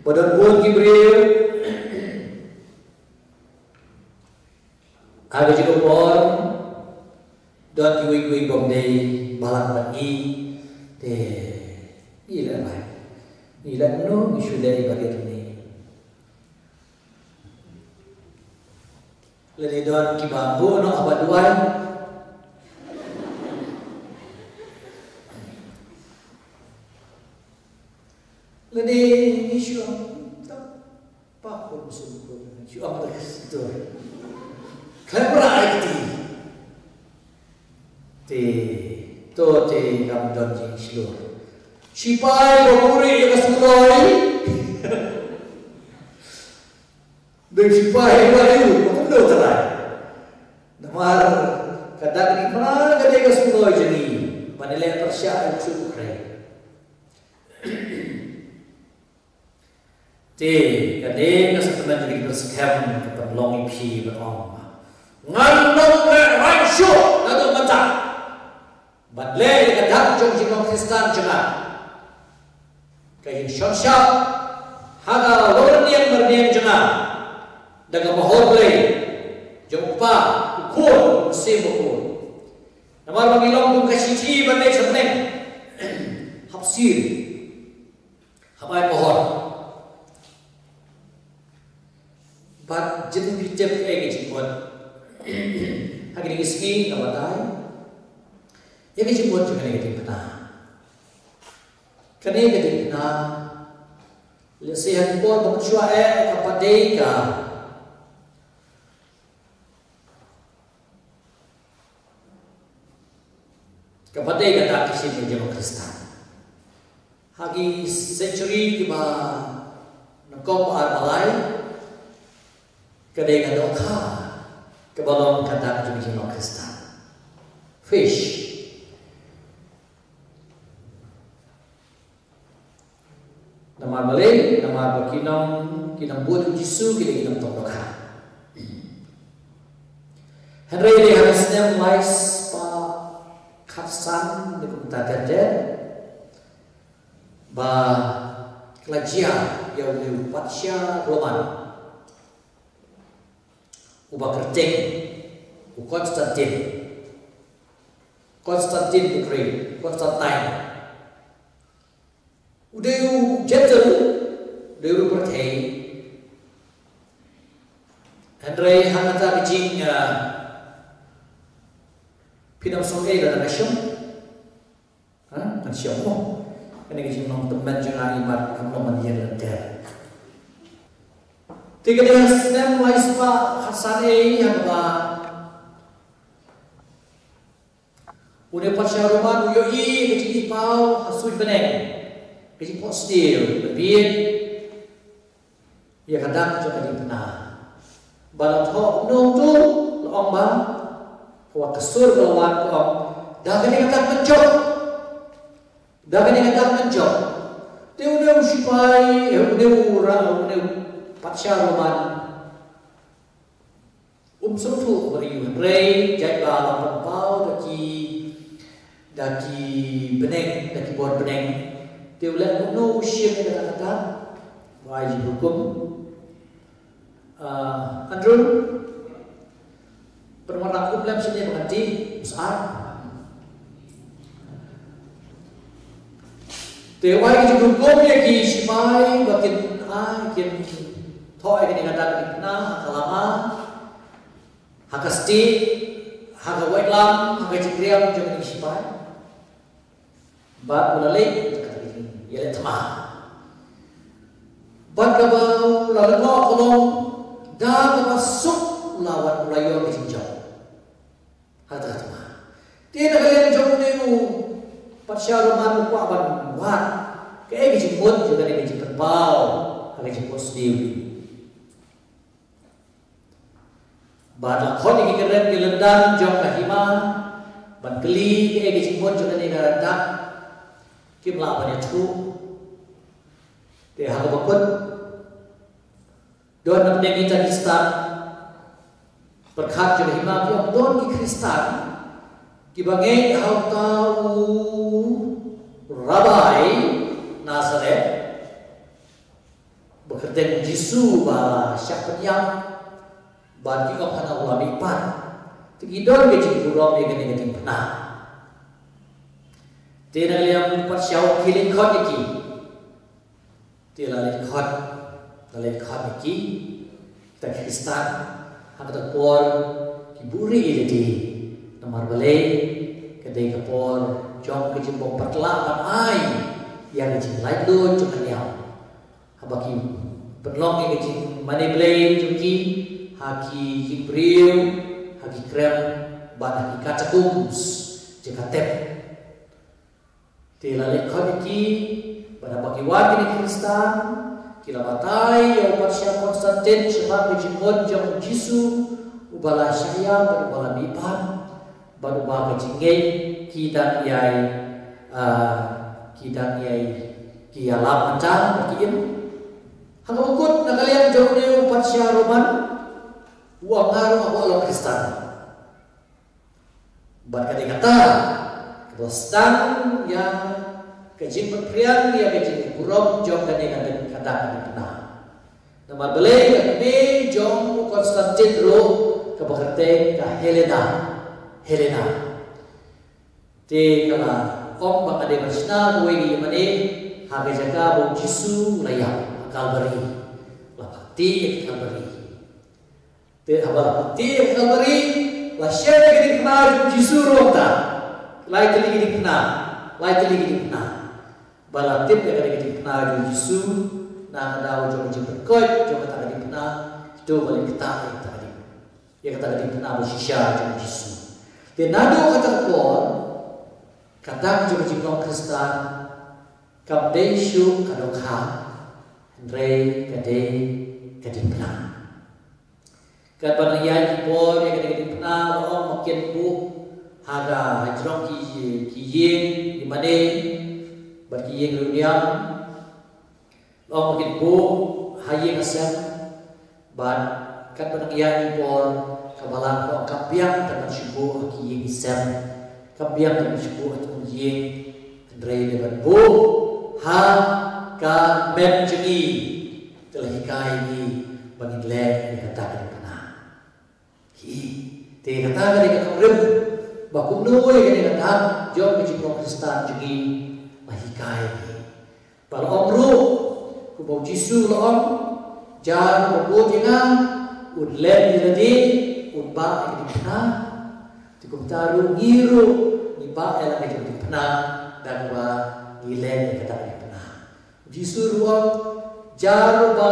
Ba don bun ki briew. Ha ka jingkupor don kiwei kiwei bym dei balang bad ngi, te ngi leh bai, ngi leh kumno, ngi shu leh ïa barit ne. Lane don kiba buh noh haba duwai. Lane ngi shu Pa khun sum khun shu ong da ka sdor. Khlem rah ai kti. Te to te kam don jingshlur. Sipai ba buhrieh ïa ka sumloi. Dei sipai ba ïu ba kumno trai. Namar ka dak diengphna ka dei ka sumloi jong ngi. Ban ïaleh pyrshah ïa u ksuid u khrei. Te kane ka sentiment jong ngi ka skhem ka pynlong ïa phi ban ong ba ngan long khlaiñ shuh naduh mynta ban leh ïa ka dak jong ka jinglong Khristan jong nga. Ka jingshongshap ha ka longrynieng marnieng jong nga da ka bahor Blei jong U Kpa, U Khun, U Mynsiem Bakhuid. Namar ba ngi long kum ka shithi ban leit sha bneng, hap sir, hap ai pohor. Bad jin phi tip kaei ka jingmut ha kine ki sngi, nga batai ïa ka jingmut jong kane ka diengphna. Kane ka diengphna, lehse ha ki por ba mynshuwa eh ka pat dei ka Kaba dei ka dak ka shin ka jong u Khristan. Ha ki century kiba nyngkong ba ar ba lai, ka dei ka dohkha kaba long ka dak jong ka jingim Khristan. Fish. Namar balei, namar ba ki nong, ki nongbud u Jisu ki dei ki nongtong dohkha. Hynrei dei ha ka snem lai spah khatsan, dei kumta ter ter, ba ka la jia ïa u patsha Roman uba kyrteng u Constantine. Constantine the Great, Constantine. U dei u gentle, u dei u pyrthei. Hynrei ha kata ka jing, ah, phin ym sngewthuh lada nga shong. Ha? Ngan shong mo. Kane ka jinglong tymmen jong nga i mat kam long ban ïeng lynter. Te ka dei ha snem lai spah khatsan A D ha kaba une u patsha Roman u ïohi ka jingïohi paw ha suiñ bneng, ka jingphohsniew, ka bieit ïa ka dak jong ka diengphna. Ba la thoh nongtur, la ong ba, ka wat ka sur ka la wan, ka ong, da kane ka dak mynjur. Da kane ka dak mynjong, te une u sipai, eh, une u ra, une u patsha Roman um sngewthuh ba ïoh, hynrei jait ba la pynpaw da ki, da ki bneng, da ki bor bneng, te u leh kumno u shim ïa kata ka dak, u ai jinghukum. Ah, Andrew, pynwan na kum lem sini ba ngan dih, bsa. Te u ai jinghukum ïa ki sipai ba kin, ah, kin thoh ïa kane ka dak, kin pynah ha ka lama, ha ka stieh, ha ka waitlam, ha ka jingriam jong ki sipai. Bad u la leit, kata ka jingïaleh thma. Bad kaba u la lyngngoh ka long, da kaba suk u la wan, u la ïoh ka jingjop ha kata ka thma. Te na ka liang jong une u patsha Roman u kwah ban wad kaei ka jingmut jong kane ka jingpynpaw ha ka jingphohsniew. Bad la khot ïa ki kynrep ki lyndan jong ka hima ban kylli kaei ka jingmut jong kane ka dak, kim lah ban ïathuh. Te ha kaba kut, don na pdeng kita ki stad pyrkhat jong ka hima ki ong don ki Khristan kiba ngeit ha uta u Rabbi Nazareth, ba kyrteng Jisu ba la shah pynïap, bad ki ong hana u la mihpat. Te ki don ka jingburom ïa kane ka jingpynah. Te na ka liang u patsha u khie leit khot ïa ki. Te la leit khot, la leit khot ïa ki, kita ki Khristan, ha kata ka por ki buhrieh ïa lade. Namar balei, ka dei ka por jong ka jingbym pat lah ban ai ïa ka jinglaitluid jong ka niam. Haba ki pynlong ïa ka jingmane blei jong ki ha ki ïing briew, ha ki krem, bad ha ki catacombs, jaka tep. Te la leit khot ïa ki, bad haba ki wan kine ki Khristan, ki la batai ïa u patsha Constantine shaphang ka jingmut jong u Jisu, uba la shah ïap bad uba la mihpat, bad uba ka jingngeit ki dang ïai, ah, ki dang ïai, ki ïalap mynta bad ki im. Ha kaba kut na ka liang jong une u patsha Roman, u ong nga ruh nga kwah long Khristan. Bad ka dei kata kaba sdang ïa ka jingpynphriang ïa ka jingburom jong kane ka dak, ka dak ka diengphna. Namar balei, ka kmie jong u Constantine ruh kaba kyrteng ka Helena. Helena. Te ka la ong ba ka dei ban shna kawei ka ïingmane ha ka jaka ba u Jisu u la ïap, ha Kalbari. La phah tieh ha Kalbari. Te haba la phah tieh ha Kalbari, la shem ïa ka diengphna jong u Jisu ruh mynta. Lai tylli ki diengphna, lai tylli ki diengphna. Ba la tip ïa ka diengphna jong u Jisu na ka daw jong ka jingpynkhiah jong kata ka diengphna, to ba la ktah ïa kata ka dieng, ïa kata ka diengphna ba shisha jong u Jisu. Te naduh kata ka por, ka dak jong ka jinglong Khristan kam dei shuh ka dohkha, hynrei ka dei ka diengphna. Katba nang ïaid ki por ïa ka diengphna, la ong ba kin buh ha ka, ha jrong ki, ki ïing, ki mane bad ki ïing riewniam. La ong ba kin buh ha ïing ha sem. Bad katba nang ïaid ki por, ka Balang ka ong kam biang tang ban shu buh ha ki ïing ki sem, kam biang tang ban shu buh ha ki ïing. Hynrei dei ban buh ha ka met jong ngi. Te la hikai ïa ngi ba ngin leh ïa kata ka diengphna. Hi, te kata ka dei ka nongrim ba kumno ïa kane ka dak jong ka jinglong Khristan jong ngi la hikai ïa ngi. Ba la ong ruh, kumba u Jisu la ong, jar uba bud ïa nga un leh ïa lade, un bah ïa ka diengphna. Te kumta ruh ngi ruh ngi bah ïa la ka jong ka diengphna da kaba ngi leh ïa kata ka diengphna. U Jisu ruh u ong, jar uba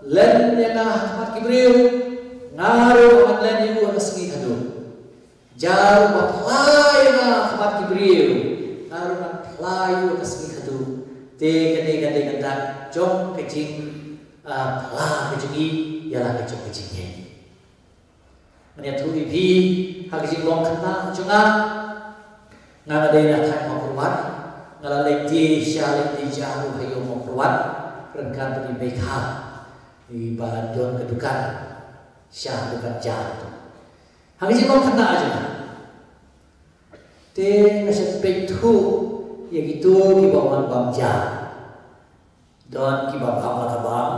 len ïa nga ha khmat ki briew, nga ruh ngan len ïa u ha ka sngi khatduh. Jar uba phla ïa nga ha khmat ki briew, nga ruh ngan phla ïa u ha ka sngi khatduh. Te kane ka dei ka dak jong ka jing, ah, phla ka jong ngi ïa la ka jong ka jingngeit. Ngan ïathuh ïa phi ha ka jinglong khynnah jong nga. Nga nga dei na thaiñ Mawkyrwat. Nga la leit die sha, leit die ja ruh ha ïew Mawkyrwat, ryngkat bad i Meikha, iba don ka dukan sha dukan ja. Ha ka jinglong khynnah jong nga, te nga shait peit thuh ïa kito kiba wan bam ja. Don kiba bam la ka bam,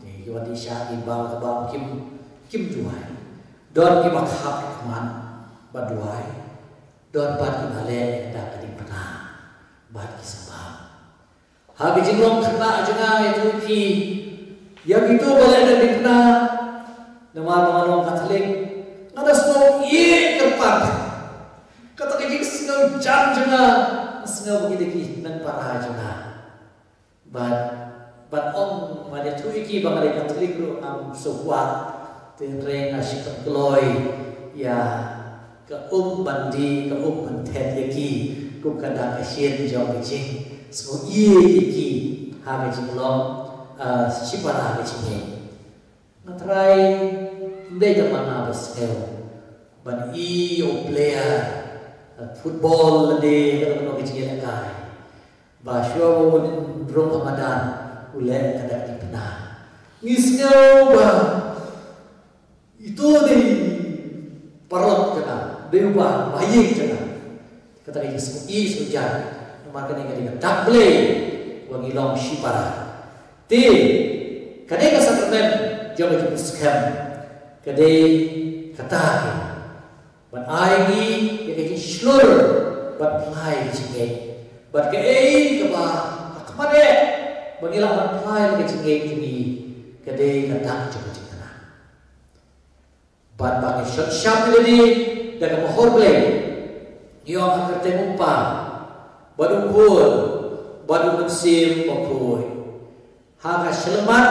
te kiba dih sha ki bam la ka bam, kim, kim duwai. Don kiba khap khmat ba duwai. Don pat kiba leh da ka diengphna bad ki sa bam. Ha ka jinglong khynnah jong nga, ïathuh ïa phi, ïa kito ba leh da ka diengphna, namar ba nga long Katholik, nga da sngew ïeit kyrpad. Kata ka jingsngew jan jong nga, nga sngew ba ki dei ki nongpara jong nga. Bad, bad ong, bad ïathuh ïa ki ba nga dei Katholik ruh ngam sngewkwah. Te hynrei nga shu pynkloi ïa ka um ban die, ka um ban thet ïa ki, kum ka dak ka shin jong ka jingsngewieit ïa ki ha ka jinglong, ah, shipara ka jingngeit. Nga trai, ym dei tang ma nga ba sngew ban ïohi ïa u player, eh, football lane kano kano ka jingïalehkai ba shuwa ba un rung ha madan u leh ka dak diengphna. Ngi sngew ba ito dei paralok jong nga, dei uba, uba ïeit jong nga. Kata ka jingsngewieit sngewjan, namar kane ka dei ka dak Blei ba ngi long shipara. Te kane ka sakramen jong ka jingpynskhem ka dei kata ka, ban ai ngi ïa ka jingshlur ban pynlait ka jingngeit. Bad kaei kaba ha khmat eh ba ngi lah ban pynlait ka jingngeit jong ngi, ka dei ka dak jong ka jingkyrkhu. Bad ba ngi shon sham ïa lade da ka mohor Blei, ngi ong ha ka kyrteng u Kpa bad u Khun bad u Mynsiem Bakhuid. Ha ka shyllangmat,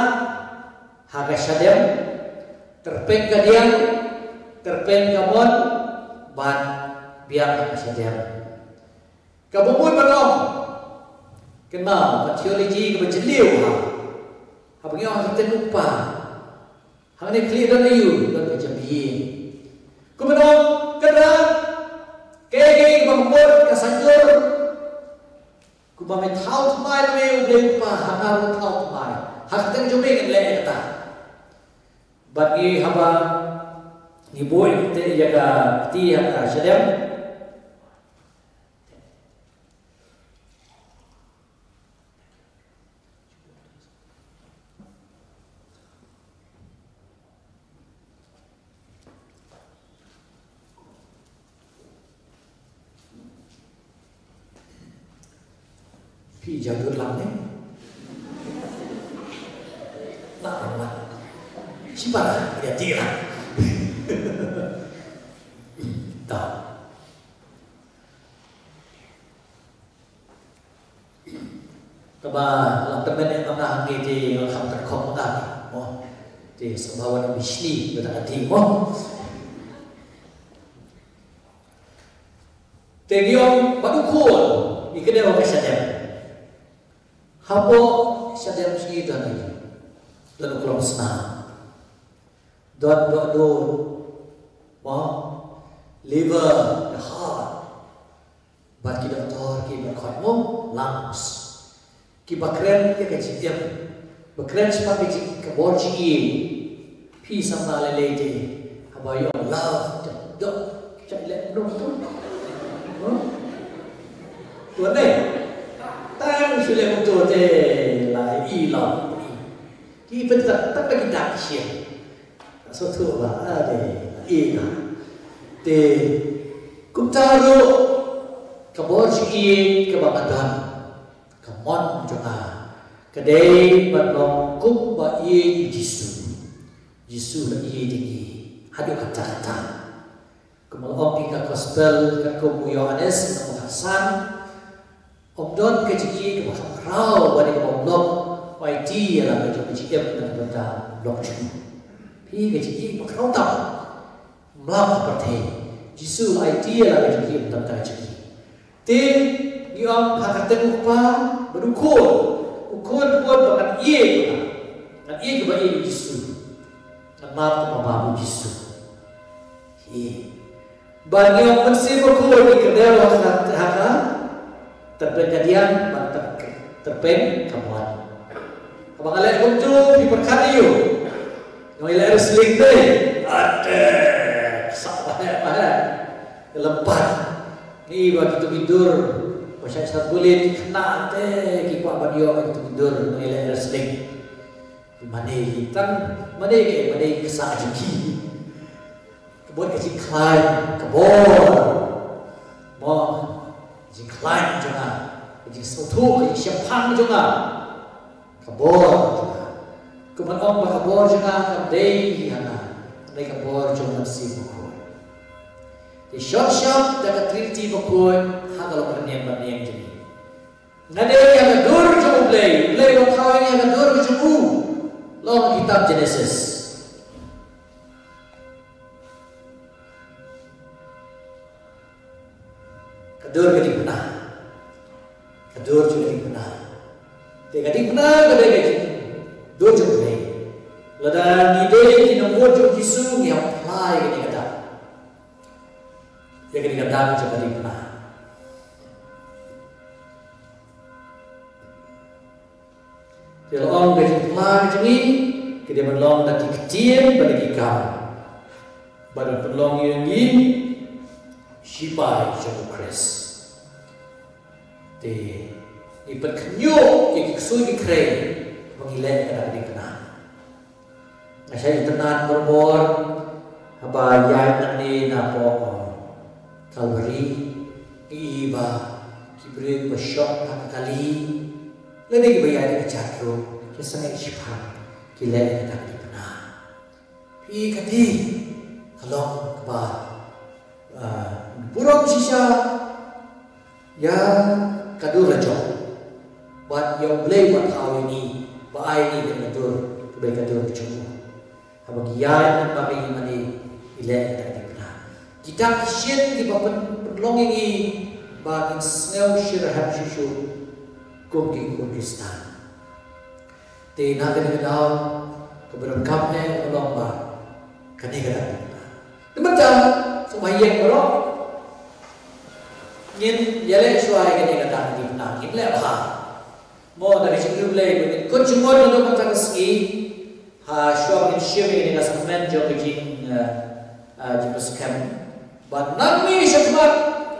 ha ka shadem, tyrpeng ka diang, tyrpeng ka mon, bad biang ha ka shadem. Kaba mut ban ong, kynmaw ka theology kaba jylliew ha, haba ngi ong ha ka kyrteng u Kpa, hangne khlieh don aïu, don ka jingïeit. Kumno, kynmaw, kaei kaei kaba mut ka saiñdur, kumba me thaw thymmai ïa me U Blei U Kpa, ha nga ruh thaw thymmai. Ha ka kyrteng jong me ngan leh ïa kata. Bad ngi haba ngi buh ïa ka, ïa ka kti ha ka shadem. Phi jaw lut lang ne? Lah lang lah. Shipara, ïa ti lah. Ta. Kaba la tymmen eh ma nga hangne te nga kham tyrkhong ma nga. Mo. Te sngewbha wan bishni bad ka ti mo. Te ngi ong bad u Khun, ngi kdew ha ka shadem. Hapoh shadem jong ngi don aïu? Don u klong snam. Don dohnud. Mo? Liver, the heart. Bad ki doktor kiba khot mo, lungs. Kiba kren ïa ka jingim. Ba kren shaphang ka jing, ka bor jingim. Phi samla lei lei te. Haba ïoh love, doh, doh, ka leh nong tu. Huh? Tu ne. Tang shu leh nong tu te la i love. Ki pyntak tak lagi dak shin. Sngewthuh ba, ade, ïa. Te, kumta ruh, ka bor jingïeit kaba nga don, ka mon jong nga ka dei ban long kumba ïeit ïa u Jisu. Jisu la ïeit ïa ngi haduh katta katta. Kumba la ong ïa ka gospel katkum u Ïohannes, lynnong khatsan, ym don ka jingïeit kaba kham khraw bad kaba ym lop, ba aiti ïa la ka jong ka jingim na ka bynta u lok jong u. Phi, ka jingïeit ba khraw tam. Ym lap ha pyrthei. Jisu la aiti ïa la ka jingim na ka bynta ka jingim. Te ngi ong ha ka kyrteng u Kpa bad u Khun. U Khun, u Khun ba ngan ïeit ba, ngan ïeit ba ïeit u Jisu. Ngan map ba map u Jisu. Hi. Ba ngi ong Mynsiem Bakhuid, ngi kdew ha ka, ha ka Tyrpeng ka diang bad tyr-, tyrpeng ka mon. Haba nga leh kumtu, phi pyrkhat ïa u. Nga leh wrestling te. Ate, sa ba heh ba heh. Lympat. Ngi ba kito ki dur ba shah shah bulit ki khynnah te ki kwah ban ïoh kito ki dur. Nga leh wrestling. Mane ki tang, mane ki, mane ki sa jong ki. Ka bor ka jingkhlaiñ, ka bor. Mo, ka jingkhlaiñ jong nga, ka jingsngewthuh, ka jingshemphang jong nga. Ka bor jong nga. Kumno ong ba ka bor jong nga kam dei ha nga, ka dei ka bor jong u Mynsiem Bakhuid. Te shong shap da ka Trinity Bakhuid ha ka longkmie bad niam jong ngi. Nga dei ïa ka dur jong U Blei, U Blei u thaw ïa nga ïa ka dur jong u. Long kitab Genesis. Ka dur ka dei pynah. Ka dur jong ka dei pynah. Te ka dei pynah ka dei ka jingdur jong U Blei. Lada ngi dei ki nongmut jong U Jisu ngi hap phla ïa ka dei ka dak. Ïa ka dei ka dak jong ka dei pynah. Te la ong ka jingphla ka jong ngi, ka dei ban long da ki ktien bad da ki kam. Bad ban pynlong ïa ngi sipai jong U Khrist. Te ngi pynkhynñiuh ïa ki ksuid ki khrei ba ngi leh ka dei ka dei pynah. Nga shah itynnad barabor haba ïaid nangne napoh Kalbari, ngi i ba ki briew ba shoh ha ka kali lane kiba ïaid da ka jait ruh ki sangeh shiphang, ki leh ïa kata ka dei pynah. Phi kati ka long kaba, ah, burom shisha ïa ka dur la jong. Bad ïa U Blei ba thaw ïa ngi, ba ai ngi ka dur, kaba ka dur jong u. Haba ki ïaid bad ba ki mane, ki leh ïa ka dei pynah. Kita ki shin kiba pyn-, pynlong ïa ngi ba ngin sngew shyrkhei shuh shuh kum ki khun Khristan. Te na kane ka daw kaba donkam ne ka long ba kane ka dang. Te mynta sngewbha ïeng baroh. Ngin ïaleh shuwa ïa kane ka dang, ngin leh bha. Mo da ka jingkyrkhu Blei ba ngin kut jingmut naduh mynta ka sngi. Ha shuwa ngin shim ïa kane ka sakramen jong ka jing, eh, eh, jingpyrshang. Ba nangne shakhmat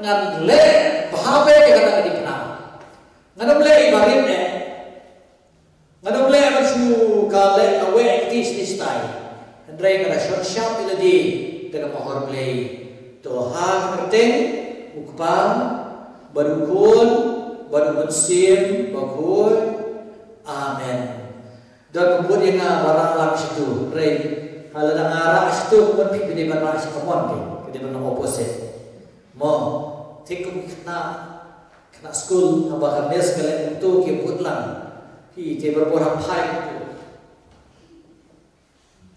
ngan leh bha bha ïa kane ka dang. Ngan ym leh ïa ba rit eh. Nga dang leh ban shu ka leh ka wei kti sni stai. Hynrei nga da shon shap ïa lade da ka mohor Blei. To ha ka kyrteng U Kpa bad U Khun bad U Mynsiem Bakhuid. Amen. Don ka bud ïa nga ba rah lang shitu. Hynrei ha lada nga rah shitu, kumno phi phi dei ban rah shi, kumno phi dei ban opposite. Mo, thik kum ki khynnah, khynnah skul, haba ka miss ka leh kumto ki bud lang. Phi te barabor hap phai kumto.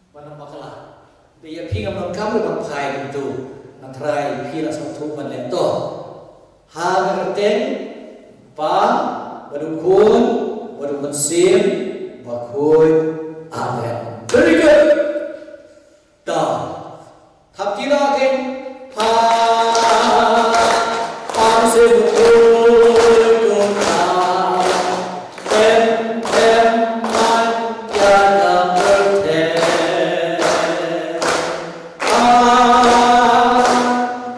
Ban ym bakla. Te ïa phi ngam donkam ruh ban phai kumto. Nga tharai phi la sngewthuh ban leh to. Ha ka kyrteng Pa, bad U Khun, bad U Mynsiem Bakhuid. Amen. Very good. Ta. Thap kila ke. Pa, Pa Mynsiem Bakhuid, ko Pa. Em, em, man, ya, na, er, te. Pa,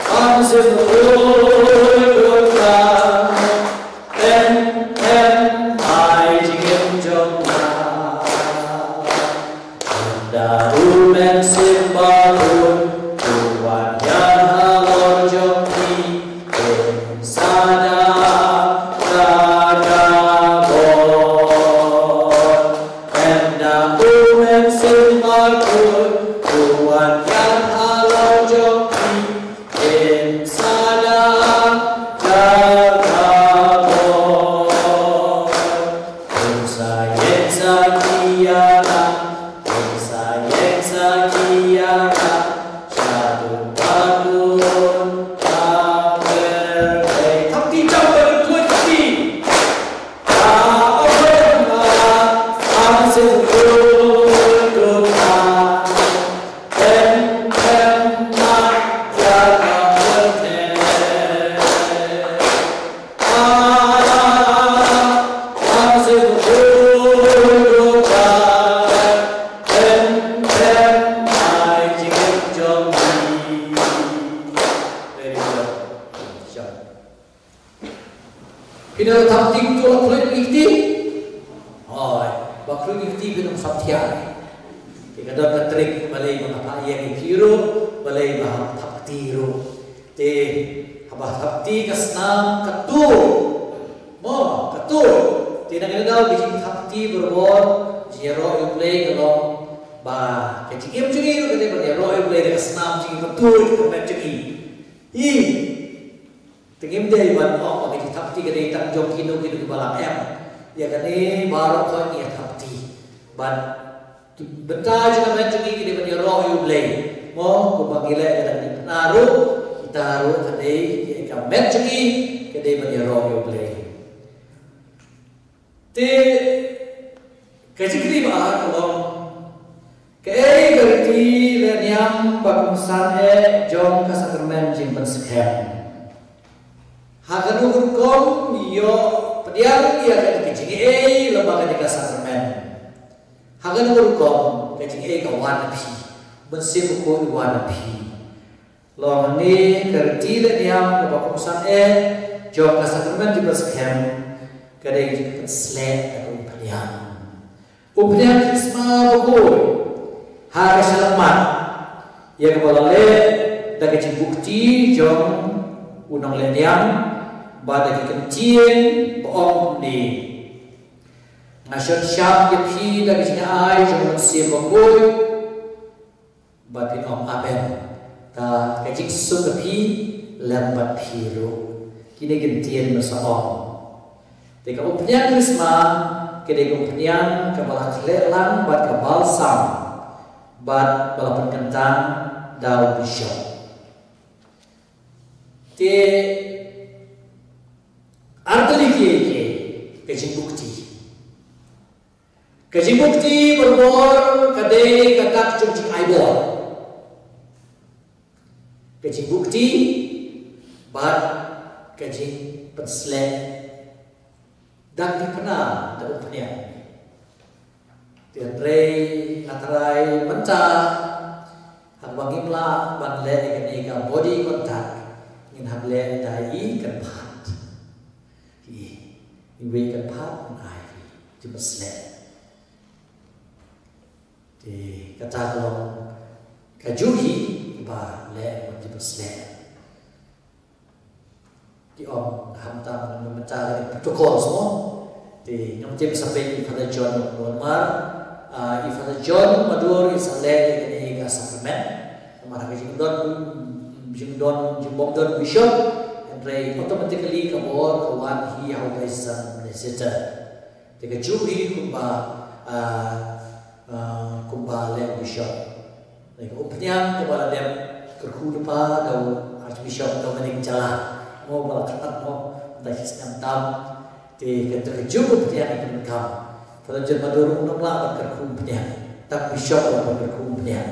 Pa Mynsiem Bakhuid, ko Pa. Em, em, ai jingim jong nga. Ynda U Mynsiem Bakhuid u wan ïa halor jong ngi, ngin sa da ka ka bor. Ynda U Mynsiem Bakhuid u wan ïa halor jong ngi, ngin sa da ka ka bor. Ngin sa ïeng sakhi ïa la, ngin sa ïeng sakhi ïa la, sha tu ba tu ba ber. Hey, thap kti jam ba tu kti. Ka ong ba, ang sing tu tu ba. Em, em, ma, ya, ka, te. Ngi kti phi nong sap thiah. Te ka don ka trik balei ba nga phah ïa ngi phi ruh, balei ba hap thap kti ruh. Te haba thap kti ka snam ka tur. Mo, ka tur. Te na kane ka daw ka jingthap kti barabor, jingïaroh ïa U Blei ka long ba ka jingim jong ngi ruh ka dei ban ïaroh ïa U Blei da ka snam jong ngi ka tur ka met jong ngi. Hi. Te ngim dei ban ong ba ka jingthap kti ka dei tang jong kino kino kiba lah, em. Ïa kane baroh ka ngi ïa thap kti. Ban bynta jong ka met jong ngi ka dei ban ïaroh ïa U Blei. Mo, kumba ngi leh ka dang ngi pynah ruh, kita ruh ka dei ïa ka met jong ngi ka dei ban ïaroh ïa U Blei. Te ka jingkylli ba ar ka long, kaei ka riti leh niam ba kongsan eh jong ka sakramen jingpynskhem? Ha kano ka rukom ngi ïoh pdiang ïa kane ka jingaiei lyngba kane ka sakramen? Ha kano ka rukom ka jingaiei ka wan na phi, Mynsiem Bakhuid u wan na phi? Long hangne ka riti leh niam kaba kongsan eh jong ka sakramen jingpynskhem ka dei ka jingpynsleh da ka umphniang. Umphniang Khrismas bakhuid ha ka shyllangmat ïa kaba la leh da ka jingbuh kti jong u nongleh niam bad da ka ktien ba ong kumne: Nga shon shap ïa phi da ka jingai jong u Mynsiem Bakhuid. Bad phin ong, Amen. Ta ka jingsuk ka phi lem bad phi ruh. Kine ki ktien ba sa ong. Te ka umphniang Khrismas ka dei ka umphniang kaba la khleh lang bad ka balsam bad ba la pynkyntang da u bishop. Te ar tylli kiei kiei ka jingbuh kti. Ka jingbuh kti barabor ka dei ka dak jong jingaibor. Ka jingbuh kti bad ka jingpynsleh. Dak dei pynah da umphniang. Te hynrei nga tharai mynta haba ngim lah ban leh ïa kane ka body contact, ngin hap leh da i kynphad. Hi, iwei i kynphad ngan ai phi, jingpynsleh. Te kata ka long kajuh hi kiba leh bad jingpynsleh. Ki ong hamtam mynta ka dei protocol semua. Te ngam tip sa peit i Father John Mormar, ah, i Father John Madur i sa leh ïa kane ka sakramen. Namar ha ka jingdon, jingdon, jingbym don bishop, hynrei automatically ka bor ka wan hi ha u diocesan minister. Te kajuh hi kumba, ah, ah, kumba leh u bishop. Te ka umphniang kaba la dep kyrkhu lypa da u Archbishop Dominic Jala. Mo ba la kyntat mo, mynta shi snem tam. Te ka, te kajuh ka umphniang ka pyndonkam. Father John Madur um lah ban kyrkhu umphniang. Tang bishop la ban kyrkhu umphniang.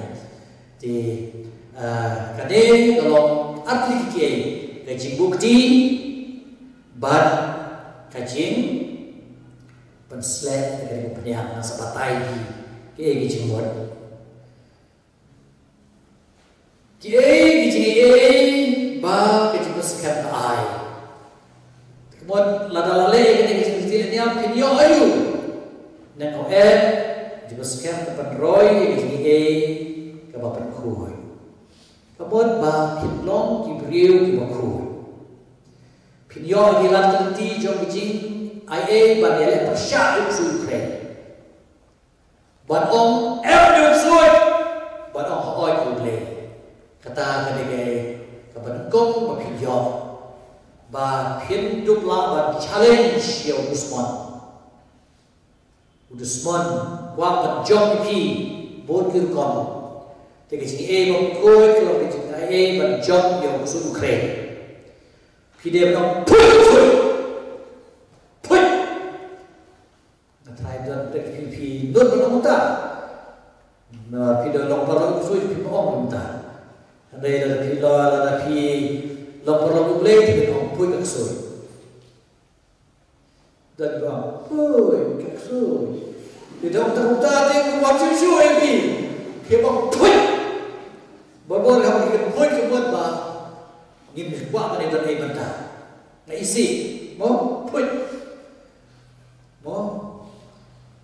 Te, ah, kane ka long ar tylli kiei, ka jingbuh kti bad ka jingpynsleh, ka jingpynïap, nga sa batai ki, kiei ki jingmut. Kiei ki jingaiei ba ka jingpynskhem ka ai. Ka mut lada la leh ïa kane ka jingpynsleh niam phin ïoh aïu? Nyngkong eh, ka jingpynskhem ka pynroi ïa ka jingaiei kaba pynkhuid. Ka mut ba phin long ki briew kiba khuid. Phin ïoh ïa ki lad ki lynti jong ka jingaiei ban ïaleh pyrshah ïa u ksuid u khrei. Ban ong em ïa u ksuid, ban ong hooid ïa U Blei. Kata ka dei kaei kaba nyngkong ba phin ïoh. Ba phin dup lah ban challenge ïa u dusmon. U dusmon u kwah ban jop ïa phi bun ki rukom. Te ka jingaiei ba khuid ka long ka jingaiei ban jop ïa u ksuid u khrei. Phi dei ban ong phuit, phuit, phuit. Nga tharai don peit phi, phi nud ban ong kumta. Na phi don long paralok u ksuid phi ong kumta. Hynrei lada phi long, lada phi long paralok U Blei te phin ong phuit ka ksuid. Don ba ong phuit ka ksuid. Te don tang kumta te ka wan shuh shuh ïa phi. Phi ong phuit. Barabor haba phi phuit ka mut ba ngim kwah ban ïa don ei bynta. Nga isih. Mo phuit. Mo.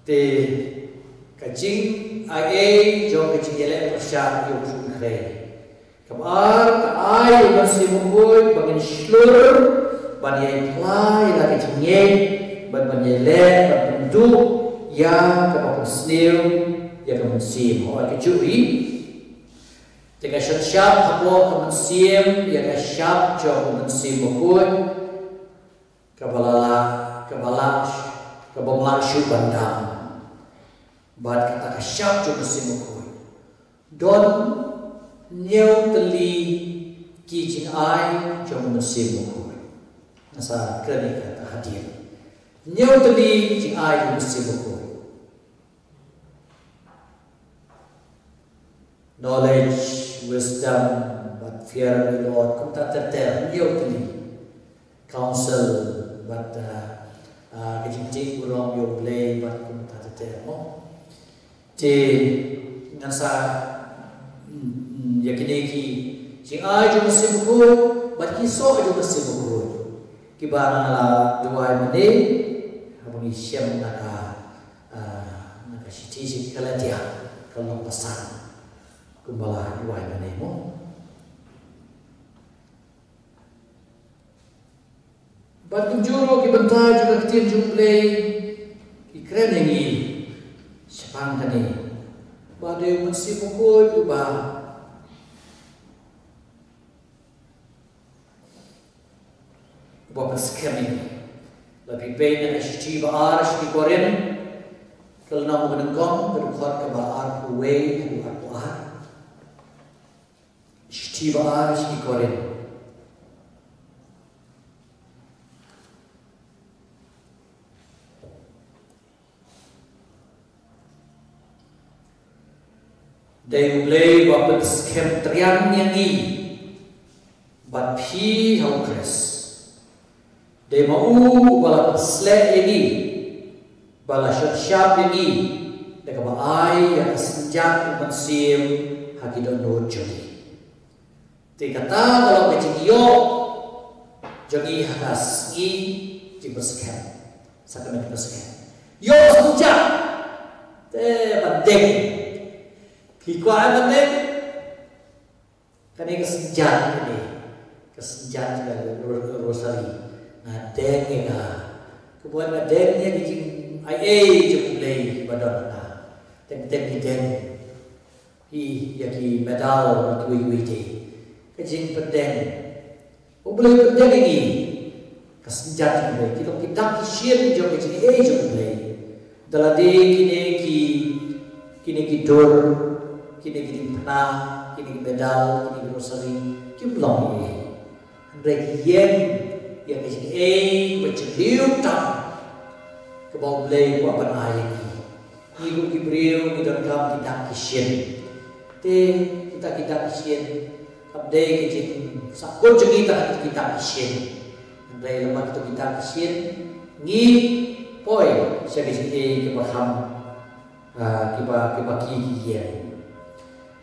Te ka jingaiei jong ka jingïaleh pyrshah ïa u Khrih. Kaba ar, ka ai ïa u Mynsiem Bakhuid ba ngin shlur ban ïai pynlait ïa la ka jingngeit, ban ban ïaleh, ban pynduh ïa kaba pynsniew ïa ka mynsiem. Hooid, ka juh hi. Te ka shon shap hapoh ka mynsiem ïa ka shap jong u Mynsiem Bakhuid, kaba la, kaba la, kaba ym lah shuh ban dam. Bad kata ka shap jong u Mynsiem Bakhuid, don hynñiew tylli ki jingai jong u Mynsiem Bakhuid. Nga sa kren ïa kata hadien. Hynñiew tylli ki jingai jong u Mynsiem Bakhuid. Knowledge, wisdom, bad fear of the Lord, kumta ter ter, hynñiew tylli. Counsel, bad, ah, ah, ka jingtieng burom ïa U Blei, bad kumta ter ter, mo. Te ngan sa, mm, mm, ïa kine ki jingai jong u Mynsiem Bakhuid, bad ki soh jong u Mynsiem Bakhuid, kiba nga la duwai mynne, haba ngi shem na ka, ah, na ka shithi sha ki Galatia, ka lynnong ba san, kumba la duwai mynne, mo. Bad kumjuh ruh ki bynta jong ka ktien jong U Blei ki kren ïa ngi shaphang kane, ba dei u Mynsiem Bakhuid uba, uba pynskhem ïa ngi. Lada phi peit na ka shithi ba ar sha ki Korinth, ka lynnong ba nyngkong, ka dkhot kaba arphew wei haduh arphew ar. Shithi ba ar sha ki Korinth. Dei U Blei uba pynskhem triang ïa ngi bad phi ha u Khrist. Dei ma u uba la pynsleh ïa ngi, ba la shon shap ïa ngi da kaba ai ïa ka synjat u Mynsiem ha ki dohnud jong ngi. Te kata ka long ka jingïoh jong ngi ha ka sngi jingpynskhem, sakramen jingpynskhem. Ïoh synjat. Te ban deng. Phi kwah ban deng? Kane ka synjat kane, ka synjat ka ro-, rosary. Nga deng ïa ka. Ka buh nga deng ïa ki jingaiei jong U Blei ba don ha nga. Teng teng ngi deng hi ïa ki medal bad kiwei kiwei de. Ka jingpyndeng. U Blei u pyndeng ïa ngi. Ka synjat jong U Blei, ki long ki dak ki shin jong ka jingaiei jong U Blei. Da lade kine ki, kine ki dur, kine ki diengphna, kine ki medal, kine ki rosary, kim long ei ei. Hynrei ki ïeng ïa ka jingaiei kaba jylliew tam kaba U Blei u kwah ban ai ïa ngi. Ngi kum ki briew ngi donkam ki dak ki shin. Te kita ki dak ki shin kam dei ka jingsahkut jong ngi tang kita ki dak ki shin. Hynrei lem bad kita ki dak ki shin ngi poi sha ka jingaiei kaba kham, ah, kiba, kiba ki ki ïeng.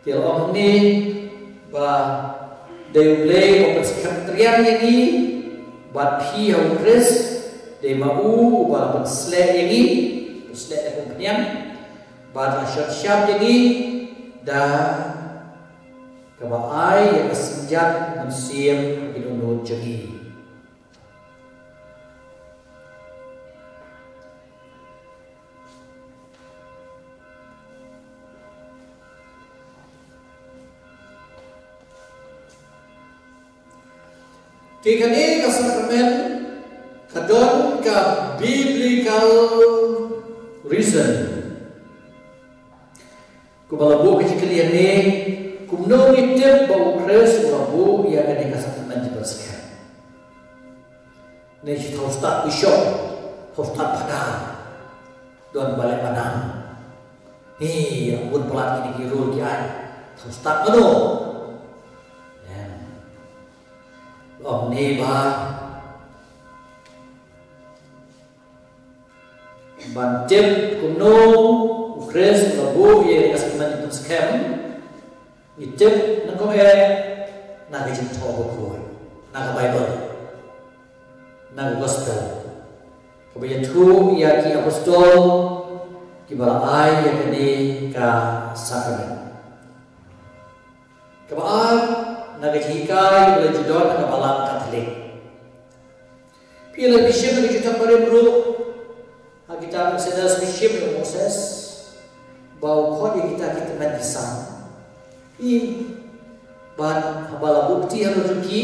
Te la ong hangne ba dei U Blei uba pynskhem triang ïa ngi bad phi ha u Khrist, dei ma u uba la pynsleh ïa ngi, pynsleh da ka umphniang, bad la shon shap ïa ngi da kaba ai ïa ka synjat mynsiem ha ki dohnud jong ngi. Te kane ka sakramen ka don ka biblical reason. Kumba la buh ka jingkylli hangne, kumno ngi tip ba u Khrist u la buh ïa kane ka sakramen jingpynskhem? Ne shi thaw stad bishop, thaw stad phadar. Don ba leh ba nang. Hi, ïa bun palat kine ki rule ki ai. Thaw stad mano. Em. Ong ne ba ban tip kumno u Khrist u la buh ïa ka sakramen jingpynskhem. Ngi tip na ka, eh, na ka jingthoh bakhuid, na ka Baibl, na ka Gospel. Kaba ïathuh ïa ki apostol, ba la ai ïa kane ka sakrament. Kaba ar, na ka jinghikai ba la ju don na ka Balang Katholik. Phi la bishim na ka jutang barim ruh ha kita ka Exodus, bishim ïa u Moses ba u khot ïa kita ki tymmen ki sam. Phi, bad haba la buh kti halor jong ki,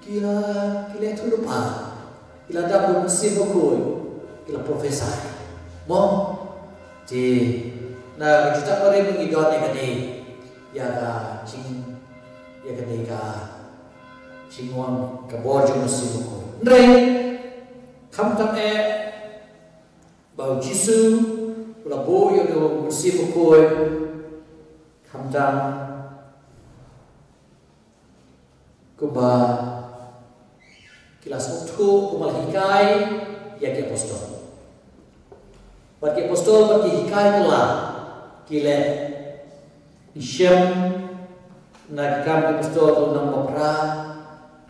ki la, ki la ïathuh lypa. Ki la dap da u Mynsiem Bakhuid, ki la prophesy. Mo, te na ka jutang barim ngi don ïa kane, ïa ka jing, ïa kane ka jingwan ka bor jong u Mynsiem Bakhuid. Hynrei khamtam eh ba u Jisu u la buh ïa u Mynsiem Bakhuid, khamtam kumba ki la sngewthuh, kumba la hikai ïa ki apostol. Bad ki apostol, bad ki hikai kylla, ki leh. Ngi shem na Ki Kam ki Apostol, lynnong ba phra,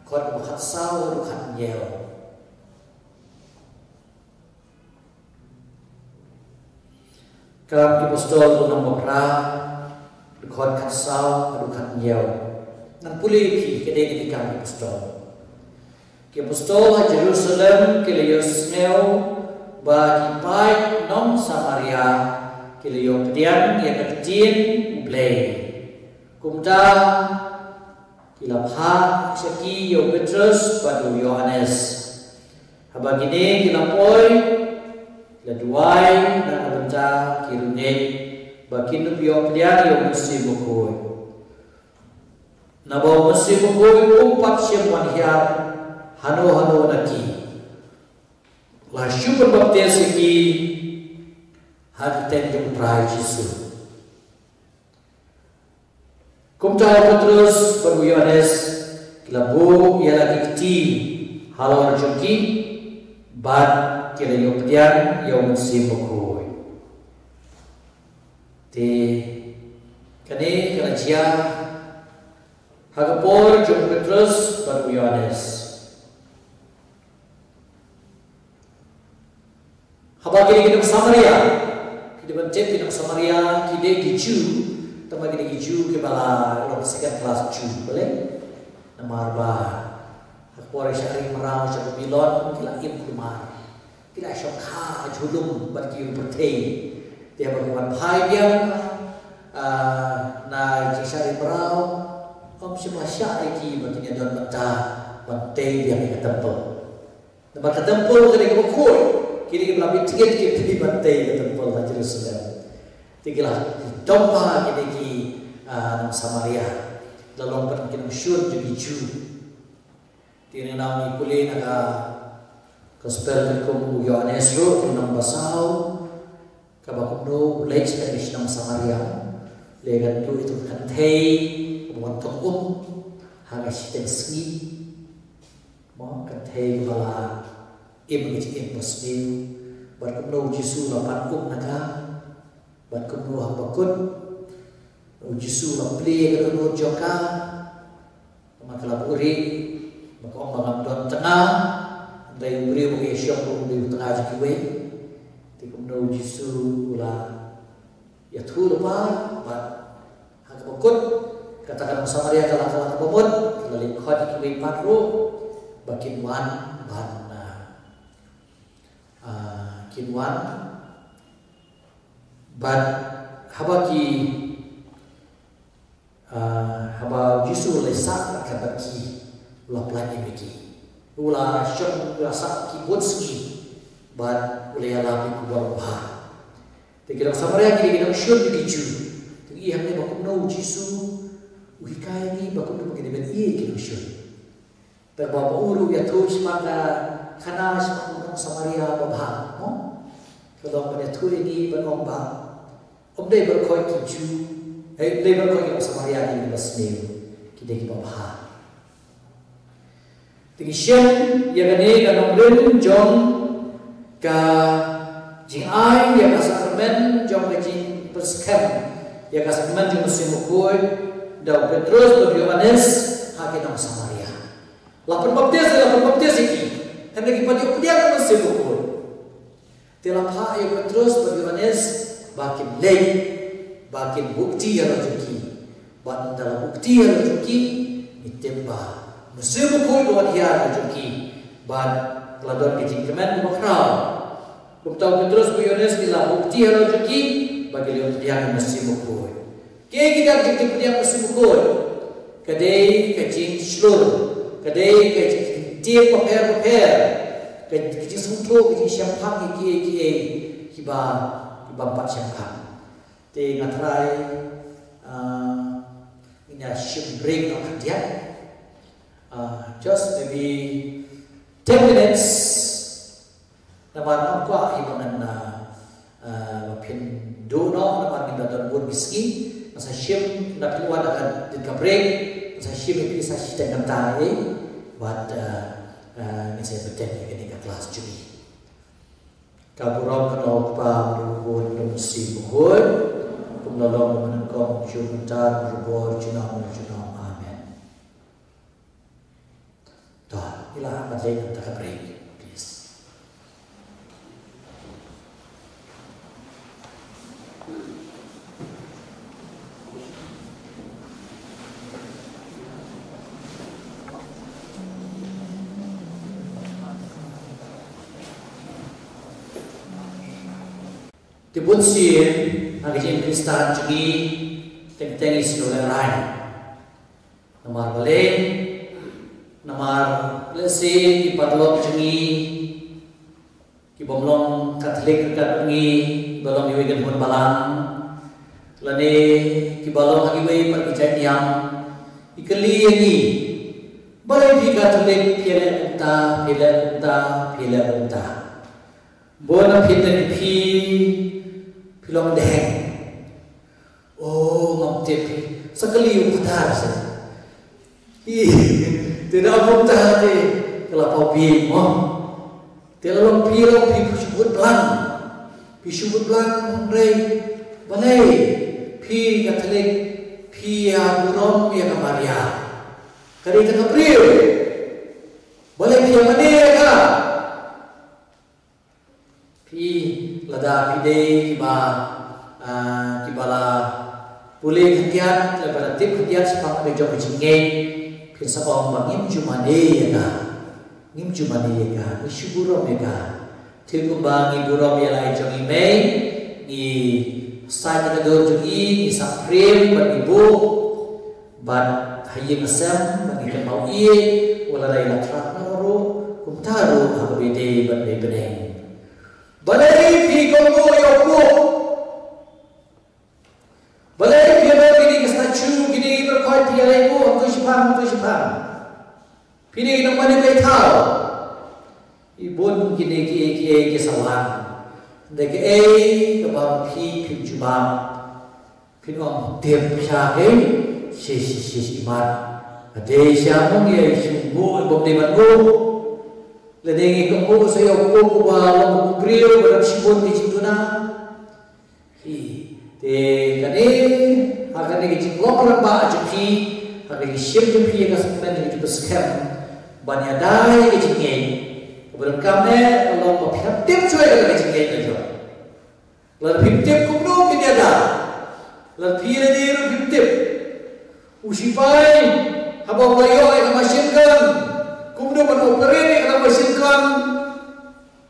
dkhot kaba khatsaw haduh khathynñiew. Kam ki Apostol, lynnong ba phra, dkhot khatsaw haduh khathynñiew. Ngan pule ïa phi, ka dei na Ki Kam ki Apostol. Ki apostol ha Jerusalem ki la ïohsngew ba ki paid nong Samaria ki la ïoh pdiang ïa ka ktien U Blei. Kumta ki la phah sha ki ïa u Petros bad u Ïoannes. Haba kine ki la poi, ki la duwai na ka bynta ki riewngeit ba kin ïoh pdiang ïa u Mynsiem Bakhuid. Naba u Mynsiem Bakhuid um pat shym wan hiar hano hano na ki. La shu pynbaptis ïa ki ha ka kyrteng jong u Trai Jisu. Kumta u Petros bad u Ïoannes ki la buh ïa la ki kti halor jong ki bad ki la ïoh pdiang ïa u Mynsiem Bakhuid. Te kane ka la jia ha ka por jong u Petros bad u Ïoannes. Haba kine ki nong Samaria, ki dei ban tip ki nong Samaria ki dei ki Jiw, tangba ki dei ki Jiw kiba la long second class Jiw, balei? Namar ba ha ka por shah ri mraw sha Babilon ki la im kulmar, ki la shong kha ha julum bad ki riewpyrthei. Te haba ki wan phai biang, ah, na jingshah ri mraw, ym shym la shah ïa ki ba kin ïa don bynta ban tei biang ïa ka temple. Namar ka temple ka dei kaba khuid, kine kiba la mih tngen ki phi ban tei ka temple ha Jerusalem. Te ki la dom bha kine ki, ah, nong Samaria, la long pat ki nongshun jong ki Jiw. Te ngi nang ngi pule na ka Gospel katkum u Ïoannes ruh, lynnong ba saw, kaba kumno u leit sha ka shnong Samaria, leit ban duh ïa ka kynthei kaba wan thok um ha ka shiteng sngi. Mo, kynthei kaba la im ha ka jingim basniew. Bad kumno u Jisu u la pan um na ka. Bad kumno haba kut u Jisu u la plie ïa ka dohnud jong ka. Namar ka la buhrieh, ba ka ong ba ngam don tnga. Hynrei u briew ba ka ïashong ruh um dei u tnga jong kiwei. Te kumno u Jisu u la ïathuh lypa, bad ha kaba kut kata ka nong Samaria ka la, ka la, kaba mut ka la leit khot ïa kiwei pat ruh ba kin wan ban, ah, ah, kin wan. Bad haba ki, ah, haba u Jisu u la sah bad ki, u la pynlait ïa ki. U la shong, u la sah ki bun sngi bad u la ïalap ïa ki khubor babha. Te ki nong Samaria ki dei ki nongshun jong ki Jiw. Te ki ïohi hangne ba kumno u Jisu u hikai ïa ngi ba kumno ba ngin ïa ïeit ïa ki nongshun. Te ba, ba u ruh u ïathuh shaphang ka khana shaphang u nong Samaria babha, mo? Ka long ban ïathuh ïa ngi ban ong ba ym dei baroh ki Jiw, eh, ym dei baroh ki nong Samaria ki dei kiba sniew, ki dei kiba bha. Te ngi shem ïa kane ka nongrim jong ka jingai ïa ka sakramen jong ka jingpynskhem ïa ka sakramen jong u Mynsiem Bakhuid da u Petros bad u Ïoannes ha ki nong Samaria. La pynbaptis, la pynbaptis ïa ki. Hynrei kim pat ïoh pdiang ïa u Mynsiem Bakhuid. Te la phah ïa u Petrus bad Ïohannes ba kin leit, ba kin bukti halor jong ki. Bad ynda la bukti halor jong ki, ngi tip ba u Mynsiem Bakhuid u wan hiar halor jong ki. Bad la don ka jingkmen kaba khraw. Kumta u Petrus bad u Ïohannes ki la bukti halor jong ki, ba ki la ïoh pdiang ïa u Mynsiem Bakhuid. Kaei kata ka jingpdiang Mynsiem Bakhuid? Ka dei ka jingshlur, ka dei ka jingtieng bapher bapher, ka, ka jingsngewthuh, ka jingshemphang ïa kiei kiei kiba, ki bym pat shemphang. Te nga tharai, ah, ngin ïa shim break noh khyndiat. Ah, just maybe ten minutes. Namar ngam kwah hi ba ngan, ah, ah, ba phin duh noh, namar ngin da don bun ki sngi. Nga sa shim, nda phin wan ha ka dei ka break, nga sa shim ïa phi sa shiteng kynta eh. Bad, ah, ah, ngin sa bteng ïa kane ka klas jong ngi. Ka burom ka long u Kpa, bad u Khun, bad u Mynsiem Bakhuid, kumba la long mynnyngkong, mynta, bad junom, junom, junom. Amen. To, ila, ban leit nangta ka break, please. Te bun sien ha ka jingim Khristan jong ngi, teng teng ngi sngewlehrain. Namar balei? Namar lehse ki paralok jong ngi, ki bym long Katholik ryngkat bad ngi, ki ba long iwei i kynhun balang, lane ki ba long ha kiwei pat ki jait niam, ki kylli ïa ngi, balei phi Katholik phi leh kumta, phi leh kumta, phi leh kumta. Bun na phi, te phi, phi long deng. Oh, ngam tip. Sa kylli u Kata sa. Hi, te da bun ta te, ka la pau bieit mo. Te la long phi, long phi, phi shu bud blang. Phi shu bud blang, hynrei balei phi Katholik, phi ïa burom ïa ka Maria. Ka dei ka briew. Balei phi ïa mane ïa ka? Phi, lada phi dei kiba, ah, kiba la pule khyndiat, lada la tip khyndiat shaphang ka jong ka jingngeit, phin sa ong ba ngim ju mane ïa ka. Ngim ju mane ïa ka, ngi shu burom ïa ka. Te kumba ngi burom ïa la i jong i mei, ngi sait ïa ka dur jong i, ngi sah frame bad ngi buh. Bad ha ïing ha sem, bad ngi kynmaw ïa, wat la dei la khlad noh ruh, kumta ruh ha kaba ïadei bad Blei bneng. Balei phi kohnguh ïa u Pope? Balei phi ïa kine ki statue, kine ki pyrkhat, phi ïa leh ïa u, hangto shipang, hangto shipang? Phi dei ki nongmane blei thaw. Ki bun kine kiei kiei ki sa wan. Dei kaei kaba phi phim jubab. Phin ong tip sha kei, shi shi shi shi mat. Ka dei sha mong ïa shu nguh bym dei ban nguh. Lane ngi kohnguh sa ïa u Pope uba long u briew uba don shibun ki jingduna. Hi, te kane, ha kane ka jinglong rangbah jong phi, ha ka jingshim jong phi ïa ka sakrament jong ka jingpynskhem ban ïada ïa ka jingngeit. Kaba donkam eh ka long ba phi hap tip shuwa ïa ka jingngeit ka jong. Lada phim tip kumno phin ïada. Lada phi lade ruh phim tip. U shipai haba u la ïoh ïa ka machine gun, kumno ban operate ïa ka machine gun,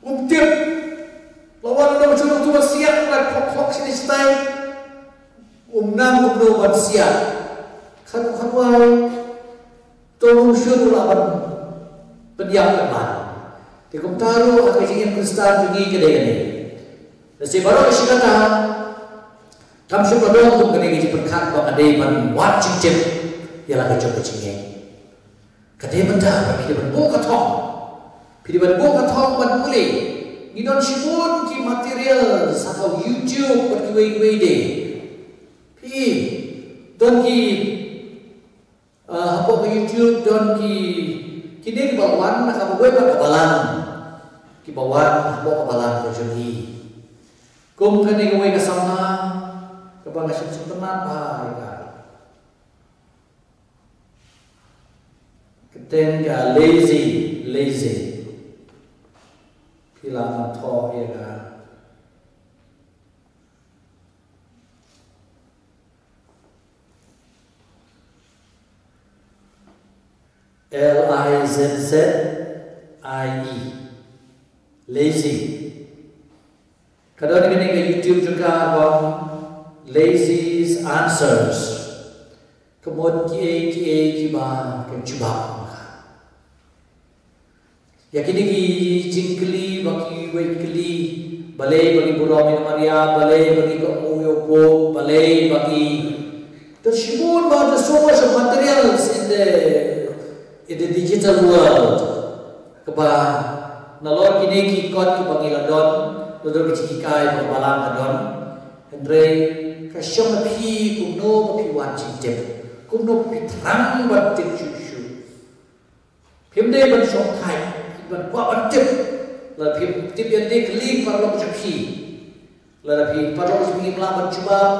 um tip. La wan u nongshun uto ba siat, la khok khok shane shatai. Um nang kumno ban siat. Khat u khat wai. To nongshun u lah ban pynïap pynban. Te kumta ruh ha ka jingim Khristan jong ngi ka dei kane. Lehse baroh shi katta kam shym la don kum kane ka jingpyrkhat ba nga dei ban wad jingtip ïa la ka jong ka jingngeit. Ka dei mynta ba phi dei ban buh ka thong. Phi dei ban buh ka thong ban pule. Ngi don shibun ki material ha ka YouTube bad kiwei kiwei de. Phi don ki, ah, hapoh ka YouTube don ki, kine kiba wan na kaba wei bad ka balang. Kiba wan hapoh ka balang ka jong ngi. Kum kane kawei ka samla kaba nga sngewtynnat bha ïa ka. Ka kyrteng ka Lazy, Lazy. Phi lah ban thoh ïa ka. L I Z Z I E. Lazy. Ka don kane ka YouTube jong ka ba Lazy's Answers. Ka mut kiei kiei kiba ka jubab. Ïa kine ki jingkylli ba ki wei kylli, balei ba ki burom ïa ka Maria, balei ba ki kohnguh ïa u Pope, balei ba ki, there's so much, there's so much of materials in the, in the digital world. Kaba nalor kine ki kot kiba ngi la don, la don ki jinghikai ba ka Balang ka don. Hynrei ka shong ha phi kumno ba phi wad jingtip, kumno ba phi thrang ban tip shuh shuh. Phim dei ban shongthait, ban kwah ban tip. Lada phim tip ïa ki kylli paralok jong phi, lada phi paralok jong phi phim lah ban jubab,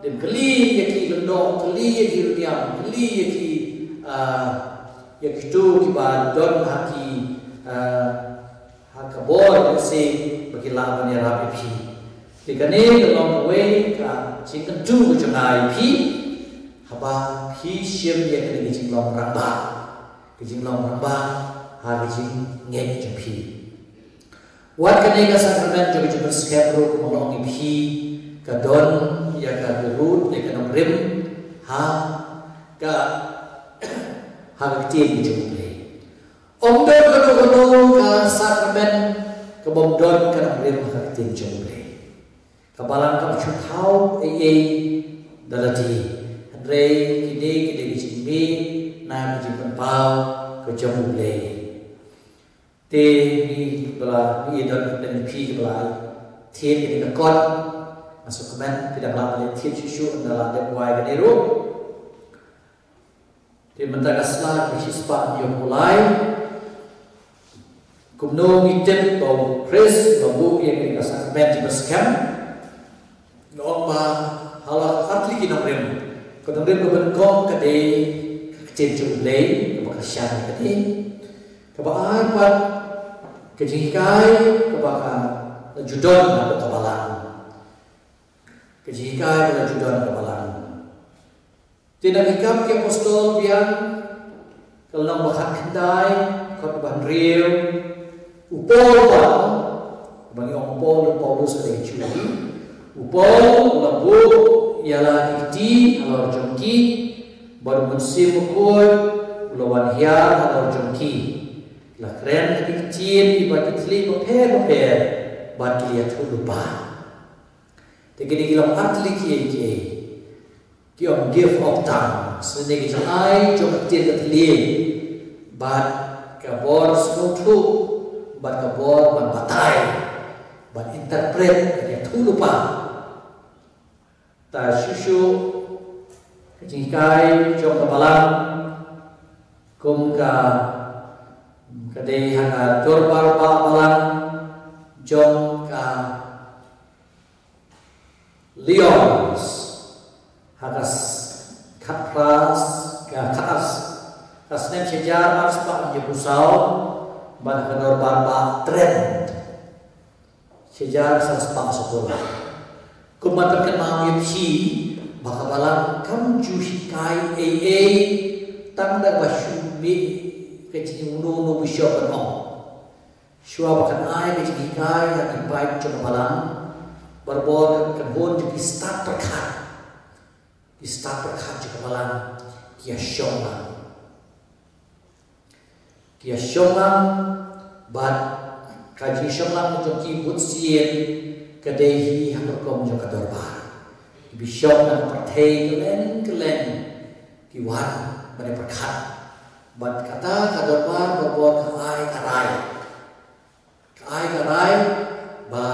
dei kylli ïa ki lyngdoh, kylli ïa ki rynïeng, kylli ïa ki, ah, ïa kito kiba don ha ki, ah, ha ka bor, ïa se ba ki lah ban ïarap ïa phi. Te kane ka long kawei ka jingkyntu ka jong nga ïa phi, haba phi shim ïa kane ka jinglong rangbah, ka jinglong rangbah ha ka jingngeit jong phi. Wat kane ka sakramen jong ka jingpynskhem ruh, kumba long ïa phi, ka don ïa ka byrut, ïa ka nongrim ha ka, ha ka ktien ka jong U Blei. Ym don kano kano ka sakramen kabym don ka nongrim ha ka ktien jong U Blei. Ka Balang kam shu thaw ei ei da lade. Hynrei kine ki dei ki jingmih na ka jingpynpaw ka jong U Blei. Te ngi ba la, ngi don kane, phi ba la thied kane ka kot, nga sngewkmen phi dang lah ban thied shuh shuh, ynda la dep wai kane ruh. Te mynta ka sla ka shispah hynñiewphew lai. Kumno ngi tip ba U Khrist u la buh ïa kane ka sakramen jingpynskhem? Nga ong ba ha la ka artylli ki nongrim. Ka nongrim kaba nyngkong ka dei ka ktien jong U Blei kaba kyrshan ïa kane, kaba ar pat ka jinghikai kaba ka la ju don na ka Balang. Ka jinghikai kaba la ju don na ka Balang. Te na Ki Kam ki Apostol biang, ka lynnong ba khatkhyndai, dkhot ba hynriew, u Paul pat, ba ngi ong u Paul, u Paulus ha ka Jiw hi. U Paul u la buh ïa la ki kti halor jong ki, bad U Mynsiem Bakhuid u la wan hiar halor jong ki. La kren ha ki ktien kiba ki thylliej bapher bapher, bad ki la ïathuhlypa. Te kine ki long artylli kiei kiei. Ki ong gift of tongues, lane ki jingai jong ka ktien ka thylliej, bad ka bor sngewthuh, bad ka bor ban batai, ban interpret, ban ïathuhlypa. Te shuh shuh ka jinghikai jong ka Balang, kum ka, ka dei ha ka dorbar bah Balang jong ka Lyons, ha ka s-, khatphra s-, ka khat ar s-, ka snem shihajar arspah hynñiewphew saw, bad ha ka dorbar bah Trent shihajar sanspah sawphew lai. Kumba pynkynmaw ïa phi ba ka Balang kam ju hikai ei ei tang da ba shu mih ka jingmut uno uno u bishop ban ong. Shuwa ba kan ai ka jinghikai ha ki paip jong ka Balang, barabor kan hun jong ki stad pyrkhat. Ki stad pyrkhat jong ka Balang ki ïa shong lang. Ki ïa shong lang, bad ka jingshong lang jong ki bunsien ka dei hi ha ka rukom jong ka dorbar. Ki bishop na ka pyrthei kylleng kylleng ki wan ban ïa pyrkhat. Bad kata ka dorbar barabor ka ai ka rai. Ka ai ka rai ba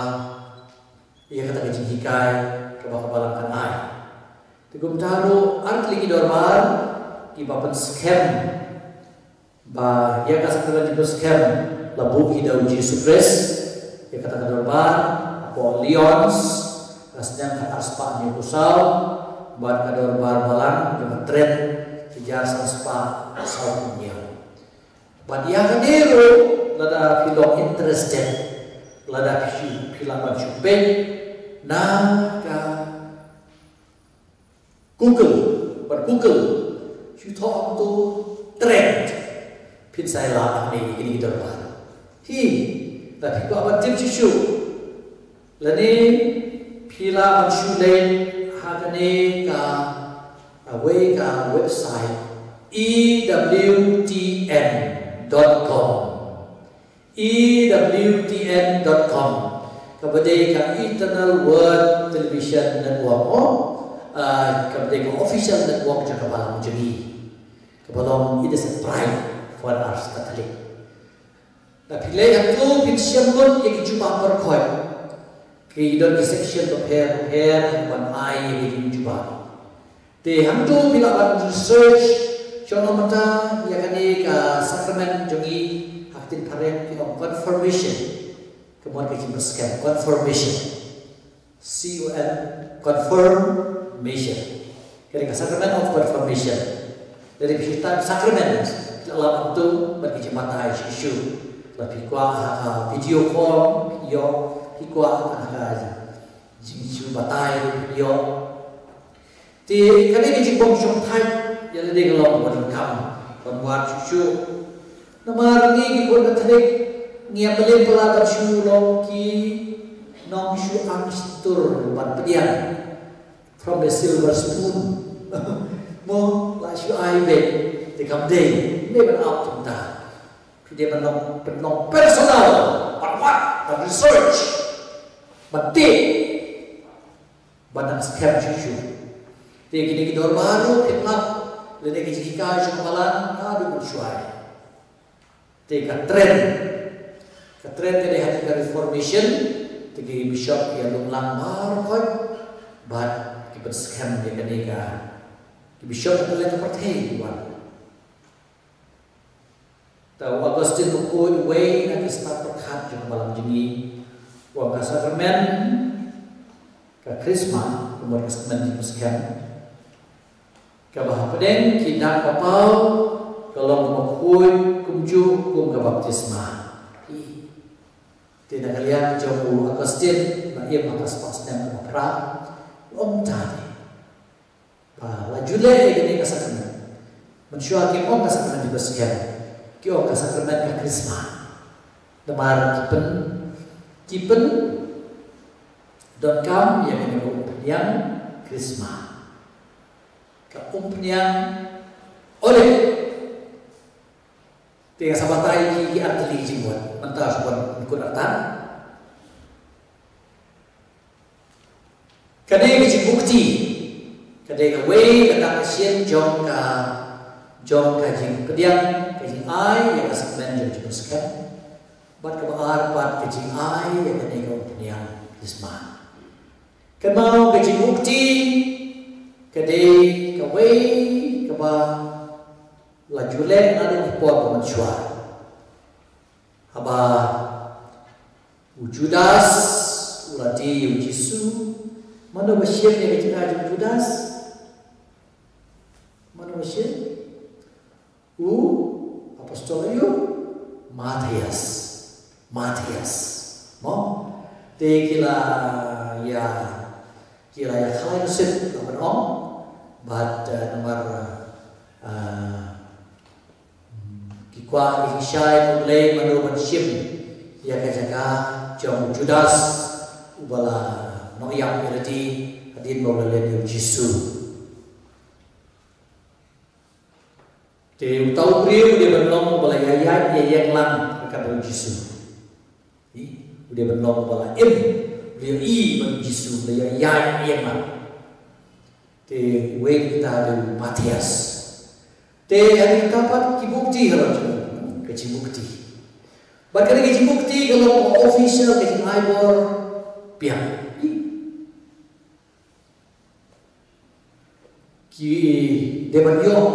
ïa kata ka jinghikai kaba ka Balang kan ai. Te kumta ruh artylli ki dorbar kiba pynskhem ba ïa ka sakramen jingpynskhem la buh hi da U Jisu Khrist. Ïa kata ka dorbar hapoh Lyons, ka snem khat arspah hynñiewphew saw, bad ka dorbar Balang jong ka Trent, shihajar sanspah sawphew hynñiew. Bad ïa kane ruh, lada phi long interested, lada phi shu, phi lah ban shu peit na ka Google, bad Google, shu thoh kumto Trent. Phin sa ïa lah hangne ïa kine ki dorbar. Hi, lada phi kwah ban tip shuh shuh, lane phi lah ban shu leit ha kane ka, kawei ka website, E W T N dot com. E W T N dot com. Kaba dei ka Eternal Word Television Network, oh, ah, kaba dei ka official network jong ka balang jong ngi. Kaba long, it is a pride for us Catholic. Lada phi leit hangto phin shem lut ïa ki jubab baroh khoit. Ki don ki section bapher bapher ban ai ïa ki jubab. Te hangto phi lah ban research, shong noh mynta ïa kane ka sacrament jong ngi, ha ka ktien phareng ki ong confirmation. Ka mut ka jingpynskhem, confirmation. C O N, confirmation. Kane ka sacrament of confirmation. Lada phi type sacrament, phi lah lap hangto bad ki jingbatai shisha. Lada phi kwah ha ka video call, ïoh, phi kwah ha ka jingshu batai, ïoh. Te kane ka jingbym shongthait ïa lade ka long kaba donkam ban wad shuh shuh. Namar ngi ki khun Katholik ngi ïa pynlong palat ban shu long ki nong shu ang stur ban pdiang from the silver spoon. Mo, la shu ai beit te kam dei, dei ban ap kumta. Phi dei ban long, ban long personal, ban wad, ban research, ban tip, ban nang skhem shuh shuh. Te kine ki dorbar ruh phin lap lane ki jinghikai jong ka balang haduh mynshuwa. Te ka trend, ka trend ka dei ha ka Reformation, te ki bishop ki ïalum lang baroh khoit bad ki pynskhem ïa kane ka, ki bishop ha kylleng ka pyrthei ki wan. Te u Augustine Bakhuid, uwei na ki stad pyrkhat jong ka balang jong ngi, u ong ka sakramen ka Krisma, ka mut ka sakramen jingpynskhem, kaba hapdeng ki dak ba paw ka long kaba khuid kumjuh kum ka baptisma. Te na ka liang jong u Augustine, ba im ha ka spah snem kaba phra, u ong kumta. Ba la ju leh ïa kane ka sakramen, mynshuwa kim ong ka sakramen jingpynskhem, ki ong ka sakramen ka Krisma. Namar ki pyn, ki pyndonkam ïa kane ka umphniang Krisma, ka umphniang Olib. Te nga sa batai ïa ki artylli jingmut, mynta shu ban kut artat. Ka dei ka jingmukti, ka dei kawei kata ka sien jong ka, jong ka jingpdiang, ka jingai ïa ka sakramen jong jingpynskhem. Bad kaba ar pat ka jingai ïa kane ka umphniang Krisma. Kynmaw ka jingmukti ka dei kawei kaba la ju leh naduh ka por ba mynshuwa. Haba u Judas u la die ïa u Jisu, mano ba shim ïa ka jingïadei jong u Judas? Mano ba shim? U apostol aïu? Mathaios. Mathaios. Mo? Te ki la ïa, ki la ïa khalai nusip la ban ong. Bad, eh, namar, eh, ki kwah ki shai, U Blei mano ban shim ïa ka jaka jong u Judas, uba la nongïap ïalade hadien ba u la len ïa u Jisu. Te uta u briew u dei ban long uba la ïaid ïeng lang ryngkat bad u Jisu. Hi, u dei ban long uba la im, u dei ban ïohi bad u Jisu, u la ïaid ïeng lang. Te uwei na kita u dei u Mathaios. Te ha kita pat ki bukti ka long jong u, ka jingmukti. Bad kane ka jingmukti ka long official, ka jingai bor biang. Hi. Ki dei ban ïoh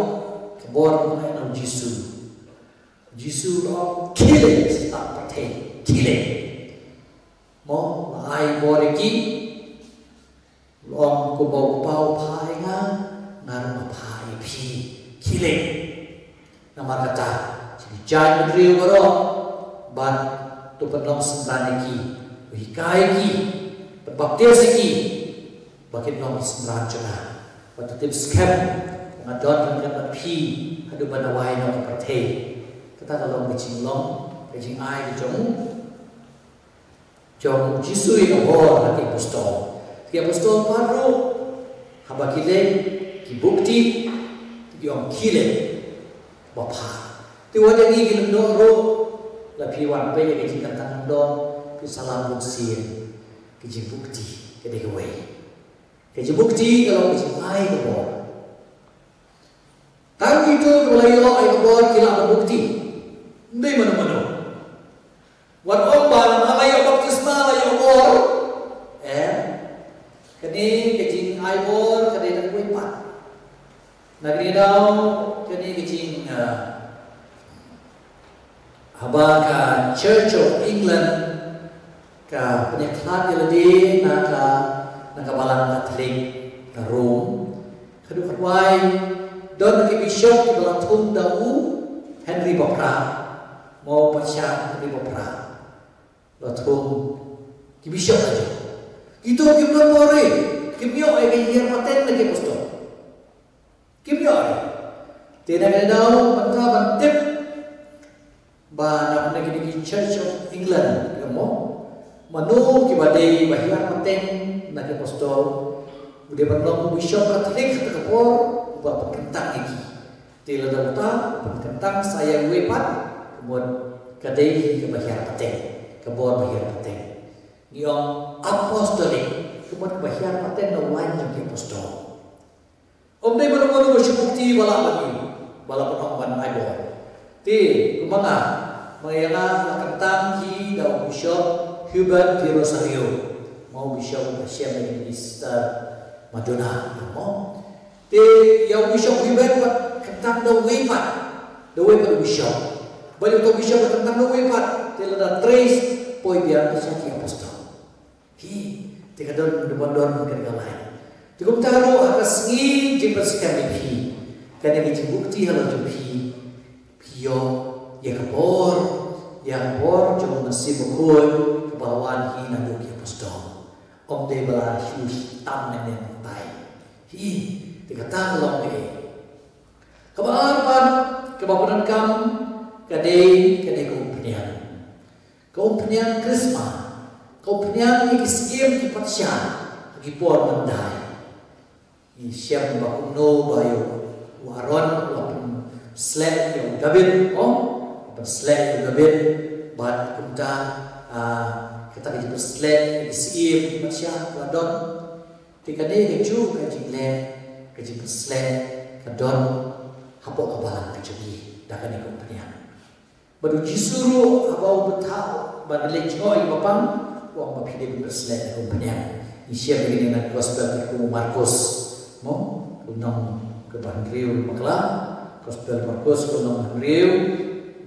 ka bor na u Jisu. Jisu u la ong khie leit sha pyrthei, khie leit. Mo, la ai bor ïa ki. U la ong kumba u Kpa u phah ïa nga, nga ruh nga phah ïa phi. Khie leit. Namar kata, sha ki jaitbynriew baroh, bad to pynlong synran ïa ki, to hikai ïa ki, pynbaptis ïa ki, ba kin long ki synran jong nga. Bad to tip skhem, ba nga don ryngkat bad phi, haduh ban wai noh ka pyrthei. Kata ka long ka jinglong, ka jingai ka jong u, jong u Jisu ïa ka bor ha ki apostol. Ki apostol pat ruh, haba ki leit, ki buh kti, ki ong khie leit, ba pha. Te wat ïa ngi ki lyngdoh ruh, la phi wan peit ïa ka jingkyntang lyngdoh, phi sa lah bunsien, ka jingbuh kti, ka dei kawei. Ka jingbuh kti ka long ka jingai ka bor. Tang kito kiba la ïoh ïa ka bor ki lah ban buh kti. Ym dei mano mano. Wat ong ba la ïoh baptisma la ïoh bor. Em. Kane ka jingai bor ka dei na kawei pat. Na kane ka daw kane ka jing, ah, haba ka Church of England ka pynïakhlad ïa lade na ka, na ka Balang Katholik ka Rome. Ka dei kawei, don ki bishop kiba la thung da u Henry ba phra. Mo, Patsha Henry ba phra. La thung ki bishop aja. Kito kim don bor, kim ïoh ïa ka hiar pateng na ki apostol. Kim ïoh. Te na ka daw mynta ban tip ba na kine ki Church of England, ka mo, mano kiba dei ba hiar pateng na ki apostol. U dei ban long u bishop Katholik ha kata ka por, uba pynkyntang ïa ki. Te lada uta u pynkyntang sa ïa uwei pat, ka mut ka dei hi kaba hiar pateng, ka bor ba hiar pateng. Ngi ong apostolic, ka mut kaba hiar pateng na u lain jong ki apostol. Ym dei mano mano ba shu buh kti ba lah ban ïoh, ba lah ban ong ban ai bor. Te kumba nga, ma ïa nga la kyntang hi da u Bishop Hubert de Rosario, ma u bishop uba shem ïa kine ki Sister Madonna, mo. Te ïa u Bishop Hubert pat kyntang da uwei pat, da uwei pat u bishop. Ba ïa uta u bishop pat kyntang da uwei pat, te lada trace poi biang sha ki apostol. Hi, te ka don, ka don, ka don ka lai. Te kumta ruh ha ka sngi jingpynskhem ïa phi, kane ka jingbuh kti halor jong phi, phi ïoh ïa ka bor, ïa ka bor jong u Mynsiem Bakhuid kaba la wan hi naduh ki apostol. Ym dei ba la shu tam ne ne tai. Hi, te kata ka long kaei. Kaba ar pat, kaba pyndonkam, ka dei, ka dei ka umphniang. Ka umphniang Krismas, ka umphniang ïa ki syiem ki patsha ha ki por myndai. Ngi shem ba kumno ba ïa u Aaron u la pynsleh ïa u David, oh, pynsleh ïa u David, bad kumta, ah, kata ka jingpynsleh ïa ki syiem ki patsha ka la don. Te kane kajuh ka jingleh, ka jingpynsleh ka don hapoh ka balang ka jong ngi da kane ka umphniang. Bad u Jisu ruh haba u bthah ban leit jngoh ïa ki bapang, u ong ba phi dei ban pynsleh da ka umphniang. Ngi shem ïa kane na gospel katkum u Markos. Mo, ka lynnong kaba hynriew bakla. Gospel Markos ka lynnong hynriew.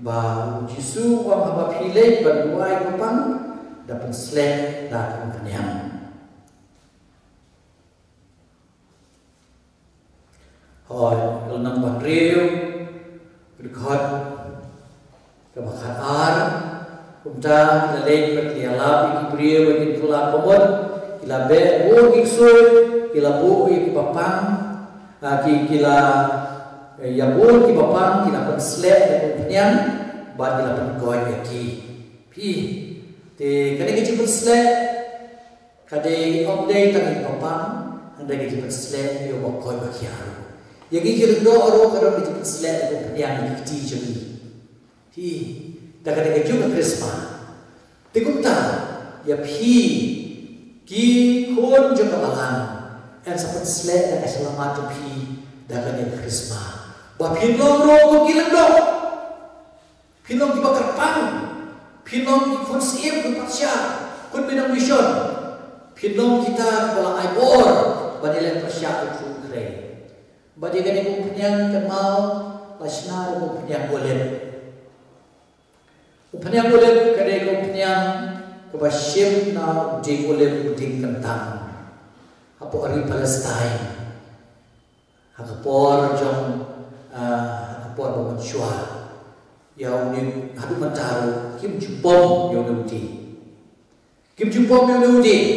Ba u Jisu u ong haba phi leit ban duwai ïa ki bapang, da pynsleh da ka umphniang. Hooid, ka lynnong ba hynriew, ka dkhot kaba khatar, kumta ki la leit bad ki la ïalap ïa ki briew bad kin kylla ka mut, ki la beh bun ki ksuid, ki la buh ïa ki bapang, ah, ki, ki la, eh, ïa bun ki bapang, ki la pynsleh ïa ka umphniang, bad ki la pynkoit ïa ki. Phi, te kane ka jingpynsleh, ka dei, ym dei tang ïa ki bapang, hynrei ka jingpynsleh ïa u bakoit bakhiah ruh. Ïa ngi ki lyngdoh ruh ka don ka jingpynsleh ïa ka umphniang ïa ki kti jong ngi. Hi, da kane kajuh ka Krismas. Te kumta, ïa phi, ki khun jong ka balang, yn sa pynsleh ïa ka shyllangmat jong phi, da kane ka Krismas. Ba phin long ruh kum ki lyngdoh. Phin long kiba kyrpang. Phin long ki khun syiem, khun patsha, khun bynriew mission. Phin long kita kiba la ai bor ban ïaleh pyrshah ïa u khreh. Bad ïa kane ka umphniang kynmaw la shna da ka umphniang Olib. Umphniang Olib ka dei ka umphniang kaba shim na u dieng Olib, u dieng kyntang, hapoh ri Palestine. Ha ka por jong, ah, ha ka por ba mynshuwa, ïa une, haduh mynta ruh kim ju pom ïa une u dieng. Kim ju pom ïa une u dieng.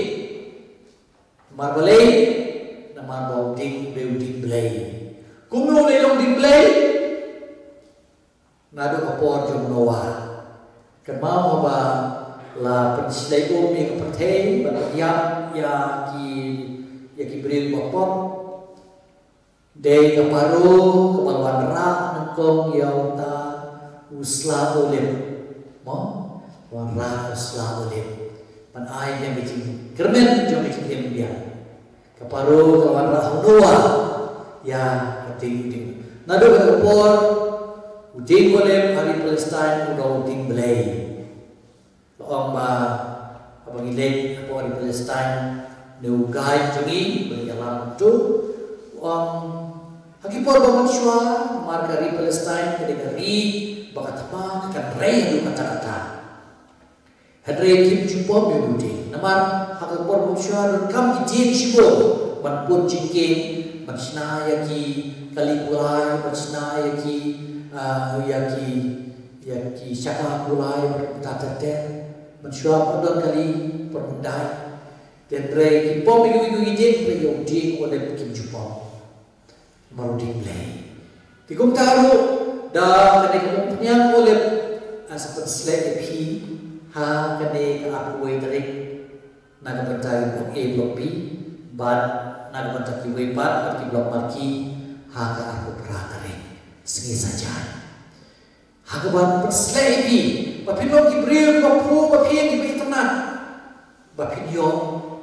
Namar balei? Namar ba u dieng u dei u dieng Blei. Kumno u la long dieng Blei? Naduh ka por jong Noah, kynmaw haba la pynshlei um ïa ka pyrthei bad pynïap ïa ki, ïa ki briew ba pop. Dei ka Paro kaba la wanrah nyngkong ïa uta u sla olib. Mo? Wanrah u sla olib ban ai ïa ka jingkyrmen jong ka jingim biang. Ka Paro ka la wanrah ha u Noah ïa ka ding u dieng. Naduh kata ka por u dieng olib ha ri Palestine u long u dieng Blei. La ong ba haba ngi leit hapoh ri Palestine, ne u guide jong ngi ba ngi ïalam tu, u ong ha ki por ba mynshuwa, namar ka ri Palestine ka dei ka ri ba ka thma ka kynrei haduh katta katta. Hynrei kim ju pom ïa u dieng. Namar ha ka por ba mynshuwa donkam ki dieng shibun ban pun jingkieng, ban shna ïa ki kali kulai, ban shna ïa ki, ah, ïa ki ïa ki shaka kulai bad kumta ter ter. Mynshuwa pat don kali, pat don dai. Te hynrei ki pom ïa u, ïa u dieng, hynrei ïa u dieng u leh kim ju pom. Namar u dieng Blei. Te kumta ruh da kane ka umphniang u leh, ah, sa pynsleh ïa phi ha kane ka arphew wei tarik na ka bynta ki block A, block B, bad na ka bynta kiwei pat bad ki block marquee ha ka arphew phra tarik sngi Saitjaiñ. Ha kaba pynsleh ïa phi ba phin long ki briew ba phuh, ba phi ïa kiba itynnat, ba phin ïoh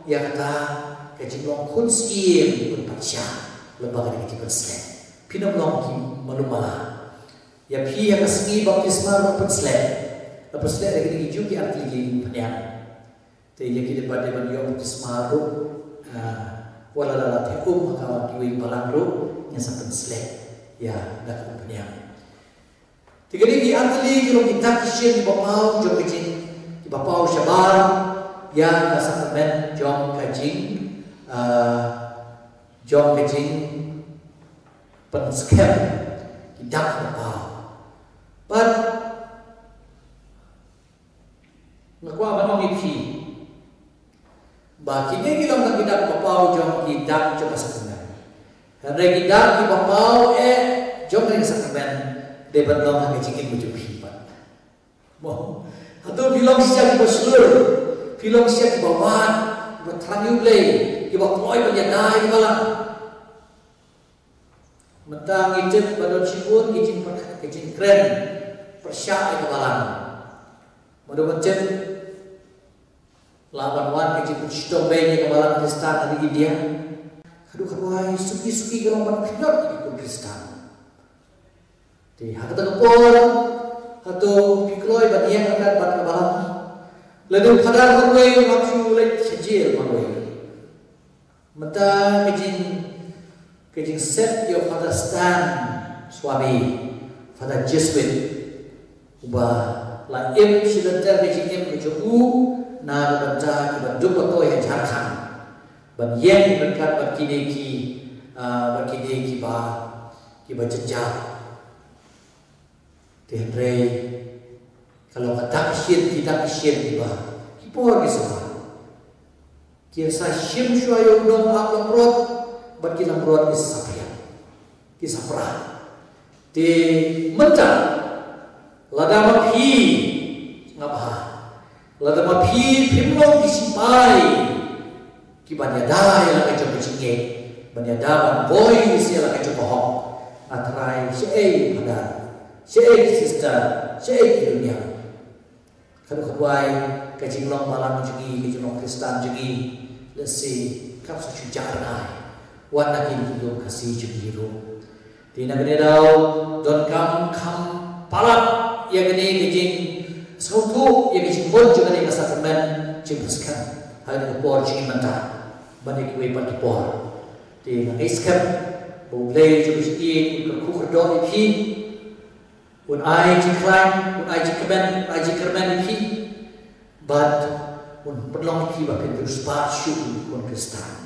ïa kata ka jinglong khun syiem khun patsha. Lyngba kane ka jingpynsleh phin ym long ki malu mala. Ïa phi ha ka sngi baptisma ruh pynsleh, la pynsleh da kine ki juh ki artylli ki umphniang. Te ïa ki dei ban, dei ban ïoh baptisma ruh, ah, wat la la theh um ha ka kiwei balang ruh, ngin sa pynsleh ïa da ka umphniang. Te kine ki artylli ki long ki dak ki shin kiba paw jong ka jing, kiba paw shabar ïa ka sakramen jong ka jing, ah, jong ka jingpynskhem, ki dak kiba paw. Bad nga kwah ban ong ïa phi ba kine ki long tang ki dak kiba paw jong ki dak jong ka sakramen. Hynrei ki dak kiba paw eh jong ka sakramen dei ban long ha ka jingim jong phi pat. Mo, hato phi long shisha kiba shlur, phi long shisha kiba wad, kiba thrang ïa U Blei, kiba kloi ban ïada ïa ka balang? Mynta ngi tip ba don shibun ki jing, ki jingkren pyrshah ïa ka balang. Mano ban tip, lah ban wan ka jingpynshitom beiñ ïa ka balang Khristan ha ri India. Haduh katwai suki suki ka long ban kynnoh ïa ki khun Khristan. Te ha kata ka por, hato phi kloi ban ïeng ryngkat bad ka balang? Lada u phadar marwei u hap shu leit sha jel marwei. Mynta ka jing, ka jingset ïa u Father Stan Swami, Father Jesuit, uba la im shilynter ka jingim ka jong u na ka bynta kiba duk ba toi ha Jharkhand, ban ïeng ryngkat bad kine ki, ah, bad kine kiba, kiba jynjar. Te hynrei ka long ka dak shin, ki dak shin kiba, ki por ki sa, ki sa shim shuwa ïa u nong ap langbrot, bad ki langbrot ki sa pyrshah, ki sa pra. Te mynta lada ma phi, nga bha, lada ma phi phim long ki sipai kiban ïada ïa la ka jong ka jingngeit, ban ïada ban voice ïa la ka jong ka hok, nga tharai shaei phadar, shaei ki sister, shaei ki rynïeng. Ka dei ka duwai ka jinglong balang jong ngi, ka jinglong Khristan jong ngi, lehse kam sa shu jah rngai. Wat na kine ki lum Khasi jong ngi ruh. Te na kane ka daw donkam kham palat ïa kane ka jingsngewthuh, ïa ka jingbun jong kane ka sakramen jingpynskhem ha kane ka por jong ngi mynta bad ïa kiwei pat ki por. Te nga ngeit skhem ba U Blei jong ngi un kyrkhu kyrdoh ïa phi, un ai jingkhlaiñ, un ai jingkmen, un ai jingkyrmen ïa phi, bad un pynlong ïa phi ba phin riewspah shuh kum ki khun Khristan.